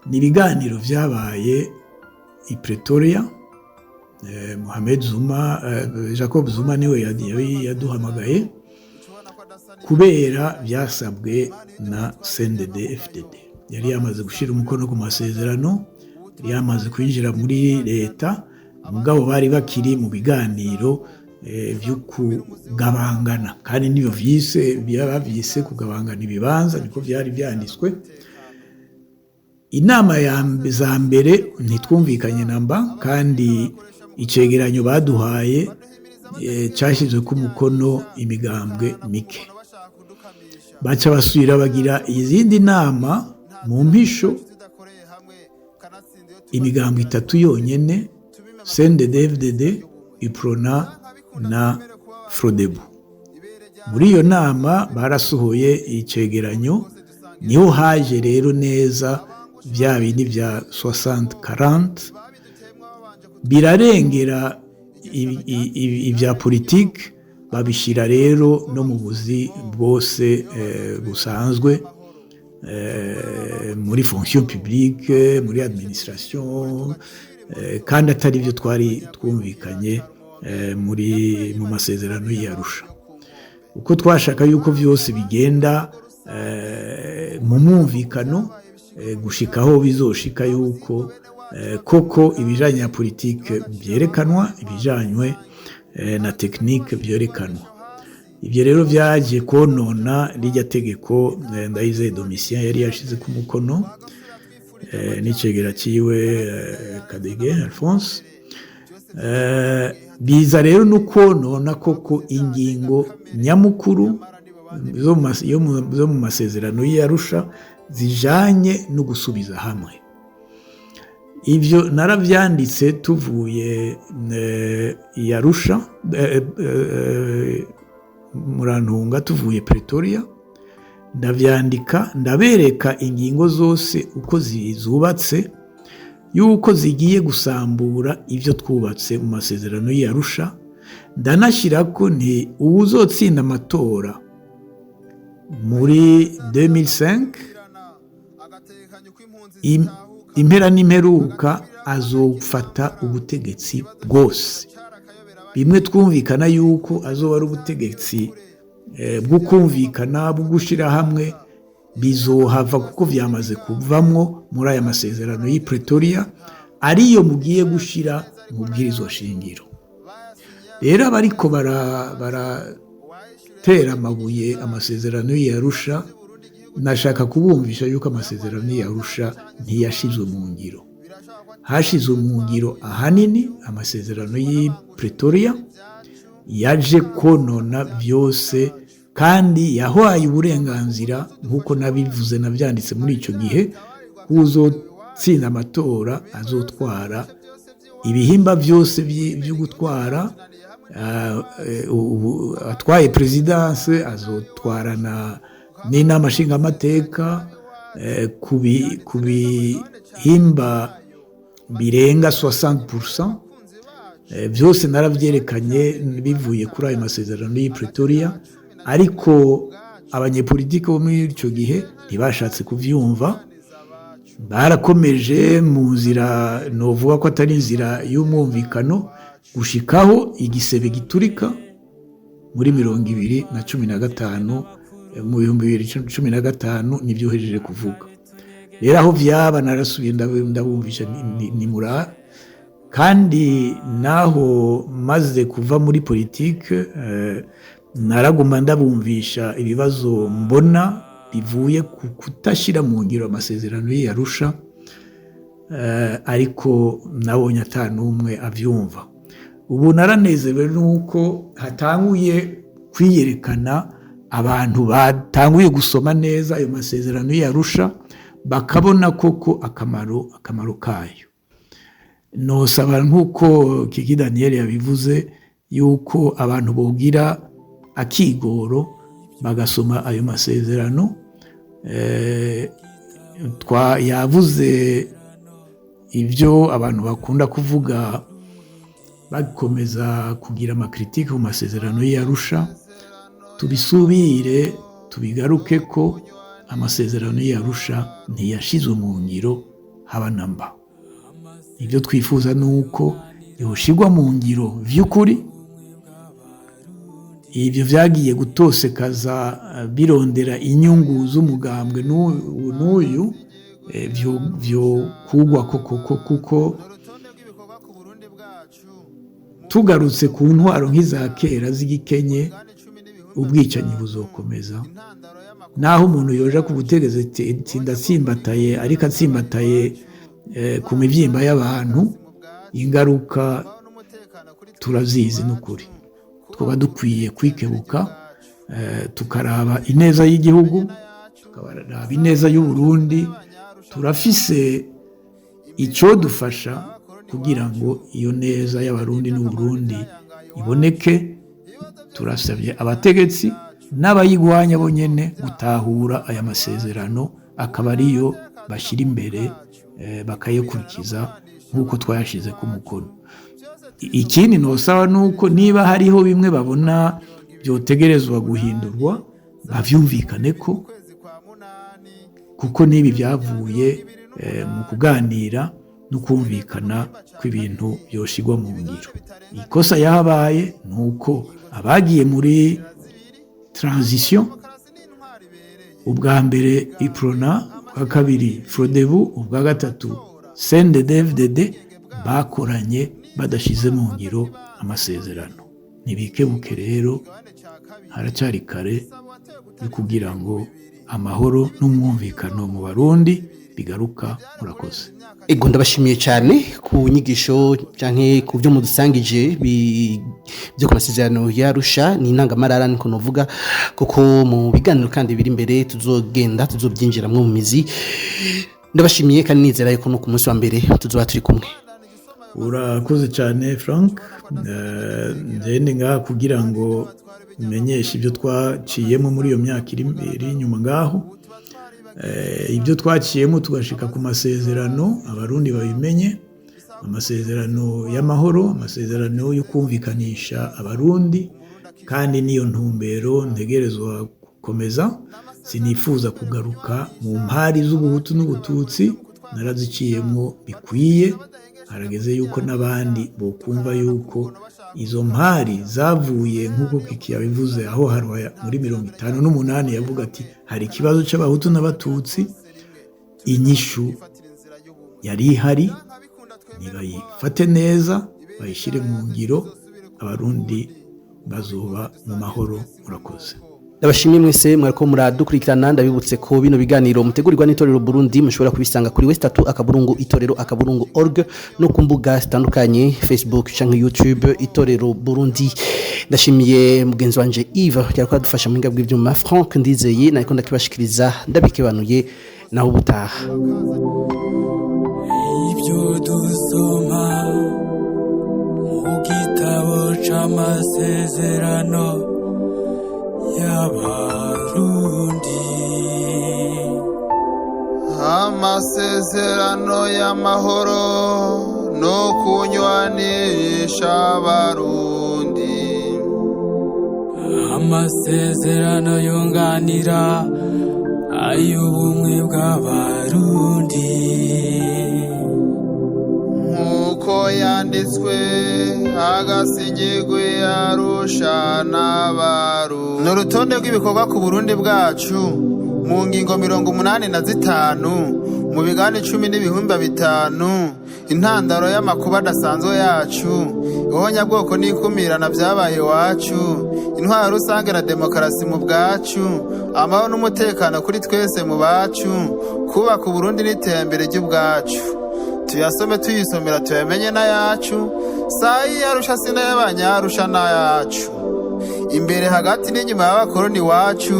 ni ibiganiro byabaye i Pretoria. Mohamed Zuma, Jacob Zuma niwe yaduhamagaye kubera byasabwe na CNDD FDD. Yari yamaze gushyira umukono ku masezerano, yari yamaze kwinjira muri leta, mugabo bari bakiri mu biganiro byo kugabangana, kandi niyo vyise, bavyise kugabangana ibibanza, niko byari byanditswe. Inama za mbere ntitwumvikanye namba, kandi icegeranyo baduhaye cyashyizwe ku mukono imigambwe mike. Baca basubira bagira izindi nama mu mpisho, imigambwe itatu yonyene, CNDD-FDD, UPRONA na FRODEBU. Muri iyo nama barasohoye icegeranyo, niho haje rero neza bya bindi bya 60-40, birarengera ibya politike. Babishyira rero no mu buzi bwose busanzwe, muri fonction publique, muri administration, kandi atari byo twari twumvikanye mu masezerano y'Arusha. Uko twashaka yuko byose bigenda mu mwumvikano, gushikaho bizoshika yuko koko ibijanye na politike byerekanwa, ibijanywe na technique byerekanwa. Ibyo rero byaje konona rijya tegeko Ndayizeye Domitien yari yashize ku mukono n'icegera ciwe Kadege Alphonse. Biza rero no konona koko ingingo nyamukuru zo mu masezerano y'Arusha zijanye no gusubiza hamwe. Ibyo narabyanditse tuvuye Arusha, murantunga, tuvuye Pretoria, ndabyandika, ndabereka ingingo zose uko zubatse, yuko zigiye gusambura ibyo twubatse mu masezerano y'Arusha. Ndanashyira ko nti uwuzotsinda amatora muri 2005, impera n'imperuka azofata ubutegetsi bwose. Bimwe twumvikana yuko azoba ari ubutegetsi bwo kumvikana, bwo gushyira hamwe, bizohava kuko byamaze kuvamwo muri aya masezerano y'i Pretoria, ariyo mugiye gushyira mu bwirizwa shingiro. Rero abariko baratera amabuye amasezerano y'Arusha, nashaka kubumvisha yuko amasezerano y'Arusha ntiyashizwe mu ngiro. Hashizwe mu ngiro ahanini amasezerano y'i Pretoria, yaje konona byose, kandi yahwaye uburenganzira, nk'uko nabivuze nabyanditse muri icyo gihe, kuzotsinda amatora azotwara ibihimba byose byo gutwara. Atwaye présidence, azotwarana n'inama nshingamateka ku bihimba birenga 60%. Byose narabyerekanye bivuye kuri ayo masezerano y'i Pretoria, ariko abanyepolitiki bo muri icyo gihe ntibashatse kubyumva. Barakomeje mu nzira novuga ko atari inzira y'umwumvikano, gushikaho igisebe giturika muri 2015, mu 2015, nibyo uhejeje kuvuga. Rero aho byaba narasubiye ndabumvisha ni mura. Kandi naho maze kuva muri politike, naraguma ndabumvisha ibibazo mbona bivuye ku kutashyira mu ngiro amasezerano y'Arusha, ariko nabonye atanumwe abyumva. Ubu naranezerewe nuko hatanguye kwiyerekana abantu batanguye gusoma neza ayo masezerano y'Arusha, bakabona koko akamaro kayo. Nosaba, nk'uko Kiki Daniel yabivuze, yuko abantu bogira akigoro bagasoma ayo masezerano. Yavuze ibyo abantu bakunda kuvuga, bakomeza kugira ama critiques mu masezerano y'Arusha. Tubisubire tubigaruke ko amasezerano y'Arusha ntiyashizwe mu ngiro haba na mba. Ibyo twifuza ni uko yoshigwa mu ngiro vy'ukuri. Ibyo vyagiye gutosekaza, birondera inyungu z'umugambwe n'uyu, vyo kugwa koko, kuko tugarutse ku ntwaro nk'iza kera z'igikenye, ubwicanyi buzokomeza. Naho umuntu yoja ku butegetsi ndatsimbataye, ariko atsimbataye ku mivyimba y'abantu, ingaruka turazizi. N'ukuri twaba dukwiye kwikebuka, tukaraba ineza y'igihugu, tukaraba ineza y'Uburundi. Turafise icodufasha kugira ngo iyo neza y'Abarundi n'Uburundi iboneke. Turasabye abategetsi n'abayigwanya bo nyene gutahura aya masezerano, akaba ariyo bashyira imbere, bakayakurikiza nk'uko twayashize ku mukono. Ikindi nosaba ni uko niba hariho bimwe babona byotegerezwa guhindurwa bavyumvikane ko, kuko n'ibi byavuye mu kuganira no kumvikana kw'ibintu byoshigwa mu ngiro. Ikosa yahabaye ni uko abagiye muri transition, ubwa mbere Uprona, ubwa kabiri Frodebu, ubwa gatatu CNDD-FDD, bakoranye badashize mu ngiro amasezerano. Ntibikebuke rero, haracyari kare yo kugira ngo amahoro n'umwumvikano mu Barundi bigaruka. Murakoze. Ego, ndabashimiye cyane ku nyigisho canke ku byo mudusangije byo ku masezerano y'Arusha. Ni intangamarara niko novuga, kuko mu biganiro kandi biri imbere tuzogenda tuzobyinjiramwo mu mizi. Ndabashimiye kandi nizera yuko no ku munsi wa mbere tuzoba turi kumwe. Urakoze cyane, Frank. Ngende ngaha kugira ngo menyeshe ibyo twaciyemo muri iyo myaka iri inyuma ngaho, ibyo twaciyemo tugashika ku masezerano, Abarundi babimenye: amasezerano y'amahoro, amasezerano yo kumvikanisha Abarundi. Kandi n'iyo ntumbero ntegerezwa gukomeza. Sinifuza kugaruka mu mpari z'ubuhutu n'ubututsi, naraziciyemo bikwiye. Harageze yuko n'abandi bokumva yuko izo mpari zavuye, nk'uko Kiki yabivuze, aho Haruhaya muri 58 yavuga ati hari ikibazo cy'abahutu n'abatutsi. Inyishu yari ihari, nibayifate neza, bayishyire mu ngiro, Abarundi bazoba mu mahoro. Murakoze. Ndabashimiye mwese mwariko muradukurikirana. Ndabibutse ko bino biganiro mutegurirwa n'Itorero Burundi mushobora kubisanga kuri w3.itorero.org no ku mbuga zitandukanye, Facebook canke YouTube Itorero Burundi. Ndashimiye mugenzi wanje Yves yariko aradufasha mu buhinga bw'ivyuma. Frank Ndizeye nariko ndakibashikiriza, ndabikebanuye, naho ubutaha. Ibyo dusoma mu gitabo c'amasezerano y'Abarundi. Amasezerano y'amahoro no kunywanisha Abarundi. Amasezerano yunganira ay'ubumwe bw'Abarundi. Nk'uko yanditswe agasinyigwe Arusha n'Abarundi, ni urutonde rw'ibikorwa ku Burundi bwacu mu ngingo 85, mu bigani 10 n'ibihumbi 5. Intandaro y'amakuba adasanzwe yacu, ihonyabwoko n'ikumirana byabaye iwacu, intwaro rusange na demokarasi mu bwacu, amahoro n'umutekano kuri twese mu bacu, kubaka Uburundi n'iterambere ry'ubwacu. Tuyasome tuyisomera, tuyamenye n'ayacu. Sayi Yarusha si n'ay'abanyarusha, n'ayacu imbere, hagati n'inyuma y'abakoroni iwacu.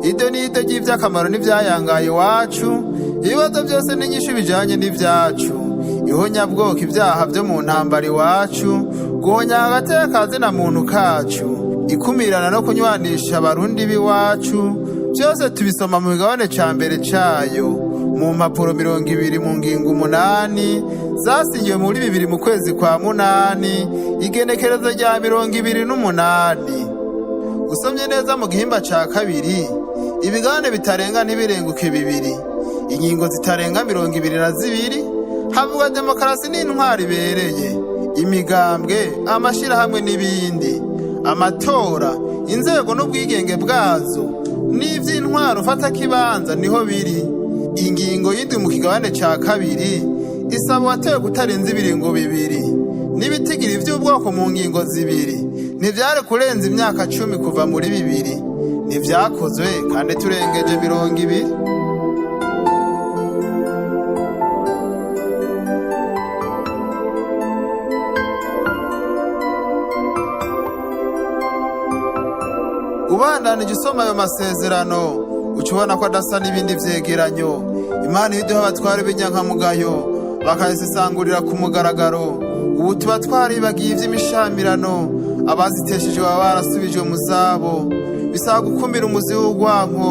Ido n'ido ry'iby'akamaro n'ibyayangaye iwacu, ibibazo byose n'inyishu bijyanye n'ibyacu, ihonyabwoko, ibyaha byo mu ntambara iwacu, guhonya hagati y'akazina muntu kacu, ikumirana no kunywanisha Abarundi b'iwacu. Byose tubisoma mu migabane ca mbere cayo, mu mpapuro 20, mu ngingo 8, zasinyiwe muri 20 mu kwezi kwa munani, igenekerezo rya 28. Usomye neza mu gihimba ca kabiri, ibigabane bitarenga ntibirenguke bibiri, ingingo zitarenga 22, havuga demokarasi n'intwaro ibereye, imigambwe, amashirahamwe n'ibindi, amatora, inzego n'ubwigenge bwazo, n'ivy'intwaro mfatakibanza niho biri. Ingingo y'indwi mu kigabane ca kabiri isaba uwatewe kutarenza ibiringo bibiri, n'ibitigiri vy'ubwoko mu ngingo zibiri ntivyari kurenza imyaka 10 kuva muri bibiri. Ntivyakozwe kandi turengeje 20. Ubandanije usoma ayo masezerano, uca ubona ko adasa n'ibindi vyegeranyo. Imana iyo iduha abatware b'inyankamugayo bakayisesangurira ku mugaragaro, ubu tuba twaribagiye ivy'imishamirano. Abazitesheje baba barasubijwe mu zabo. Bisaba gukumira umuzi w'urwanko,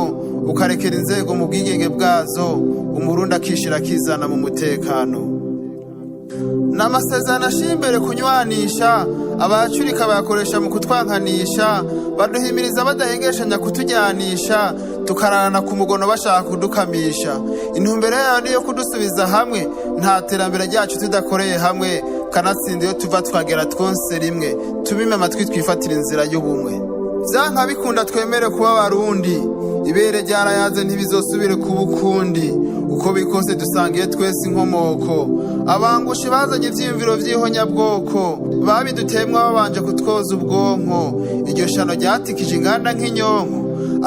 ukarekera inzego mu bwigenge bwazo, Umurundi akishira akizana mu mutekano. Ni amasezerano ashyira imbere kunywanisha, abayacurika bayakoresha mu kutwankanisha, baduhimiriza badahengeshanya kutujyanisha, tukararana ku mugono bashaka kudukamisha. Intumbero yayo niyo kudusubiza hamwe, nta terambere ryacu tudakoreye hamwe, kanatsinda iyo tuva twagera twonse rimwe, tubime amatwi twifatira inzira y'ubumwe. Vyanka bikunda twemere kuba Abarundi, ibere ryarayaze ntibizosubire kuba ukundi. Uko bikose dusangiye twese inkomoko. Abangushi bazanye ivyiyumviro vy'ihonyabwoko, babidutemwa babanje kutwoza ubwonko. Iryo shano ryatikije inganda nk'inyonko,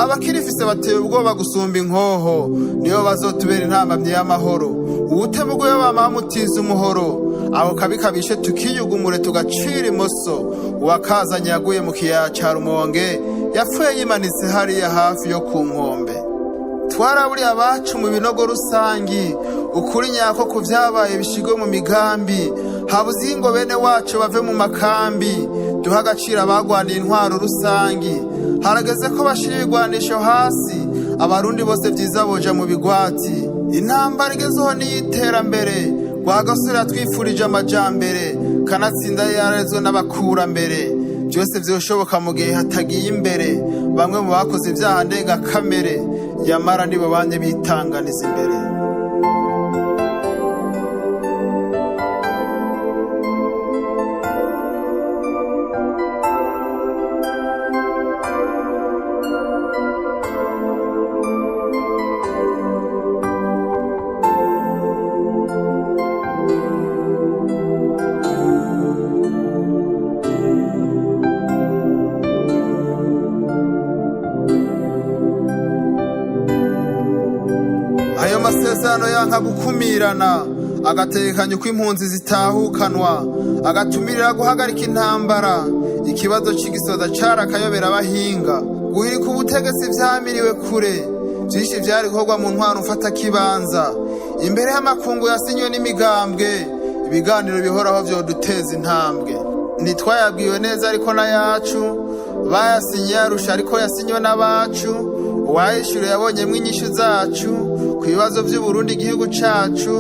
abakirifise bateye ubwoba gusumba inkoho. Nibo bazotubera intambamyi y'amahoro, uwutemuguye bama bamutiza umuhoro. Aho kabi kabishe tukiyugumure tugacira imoso. Uwakazanye yaguye mu kiyaya ca Rumonge, yapfuye yimanitse hariya hafi yo ku nkombe. Twaraburiye abacu mu binogo rusangi, ukuri nyako ku vyabaye bishigwe mu migambi. Habuze ingo bene wacu bave mu makambi, duhe agaciro abagwaniye intwaro rusangi. Harageze ko bashira ibigwanisho hasi, Abarundi bose vyiza boja mu bigwati. Intambara igezeho n'iy'iterambere, Rwagasore yatwifurije amajambere, kanatsinda yararezwe n'abakurambere. Byose vyoshoboka mu gihe hatagiye imbere bamwe mu bakoze ivyaha ndengakamere, yamara nibo bamye bitanganiza imbere. Ayo masezerano yanka gukumirana, agatekanya uko impunzi zitahukanwa, agatumirira guhagarika intambara. Ikibazo c'igisoza carakayobera abahinga, guhirika ubutegetsi vyamiriwe kure. Vyinshi vyari gukorwa mu ntwaro mfatakibanza imbere y'amakungu yasinywe n'imigambwe. Ibiganiro bihoraho vyoduteza intambwe. Ntitwayabwiwe neza ariko n'ayacu bayasinye yarusha, ariko yasinywe n'abacu. Uwayishyura yabonyemwo inyishu zacu ku bibazo vy'Uburundi igihugu cacu.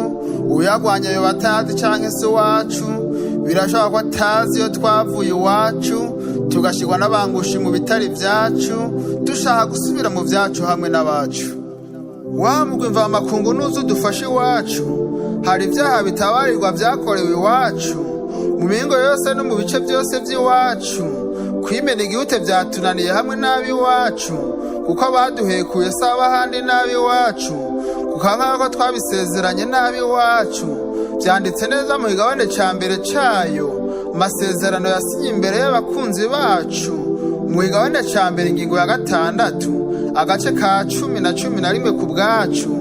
Uyagwanya yoba atazi canke se iwacu, birashoboka ko atazi iyo twavuye iwacu, tugashirwa n'abangushi mu bitari vyacu, dushaka gusubira mu vyacu hamwe n'abacu. Wa mugwi mvamakungu nuza udufashe iwacu, hari ivyaha bitabarirwa vyakorewe iwacu, mu mihingo yose no mu bice vyose vy'iwacu. Kwimena igihute vyatunaniye hamwe n'ab'iwacu, kuko abaduhekuye si ab'ahandi n'ab'iwacu, kuko nk'uko twabisezeranye n'ab'iwacu. Vyanditse neza mu kigabane ca mbere cayo masezerano yasinye imbere y'abakunzi bacu, mu kigabane ca mbere ingingo ya 6 agace ka 10 na 11 ku bwacu.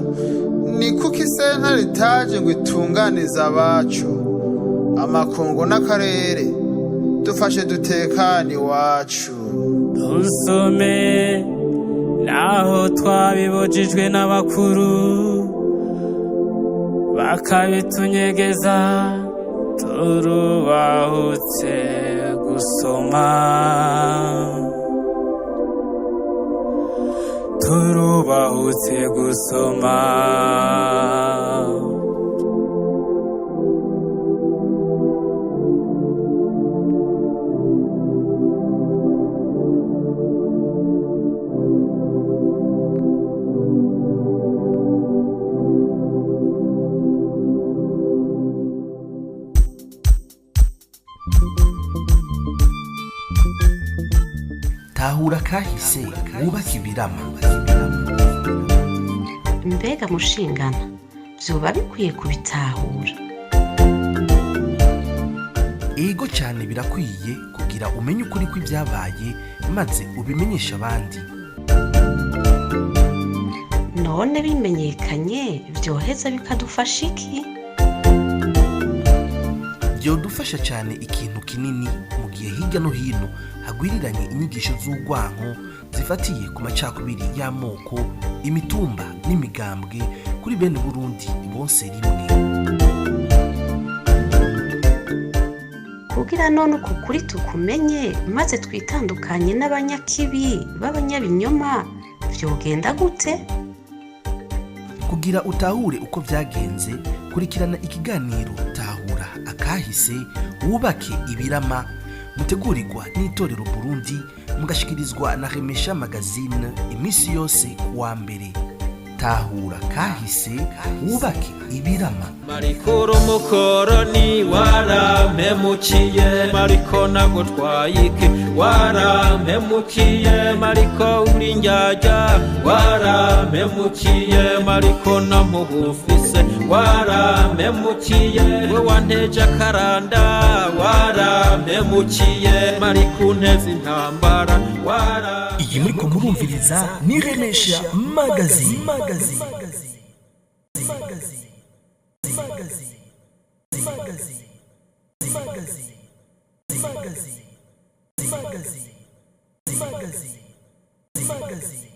Ni kuko isentare itaje ngo itunganize abacu, amakungu n'akarere dufashe dutekane iwacu. Dusome naho twabibujijwe n'abakuru, bakabitunyegeza, turubahutse gusoma, turubahutse gusoma. Tahura kahise wubake ibirama. Mbega mushingana vyoba bikwiye kubitahura? Ego cyane, birakwiye kugira umenye ukuri kw'ibyabaye maze ubimenyeshe abandi. None bimenyekanye vyoheza bikadufasha iki? Byodufasha cyane ikintu kinini mu gihe hirya no hino hagwiriranye inyigisho z'urwanko zifatiye ku macakubiri y'amoko, imitumba n'imigambwe kuri bene Burundi bose rimwe. Kugira none uku kuri tukumenye maze twitandukanye n'abanyakibi b'abanyabinyoma, vyogenda gute? Kugira utahure uko vyagenze, kurikirana ikiganiro Tahura Kahise wubake ibirama, mutegurirwa n'Itorero Burundi, mugashikirizwa na Remesha Magazine iminsi yose kuwa mbere. Tahura kahise wubake ibirama. Mariko umukoroni warampemukiye, mariko nagutwaye iki? Warampemukiye mariko, uri njyajya, warampemukiye mariko, namubufise, warampemukiye we wanteje akaranda, warampemukiye mariko, unteze intambara wara Iyi muriko murumviriza ni Remesha Magazine. Magazine. Magazine. Magazine. Magazine. Magazine. Magazine. Magazine. Magazine.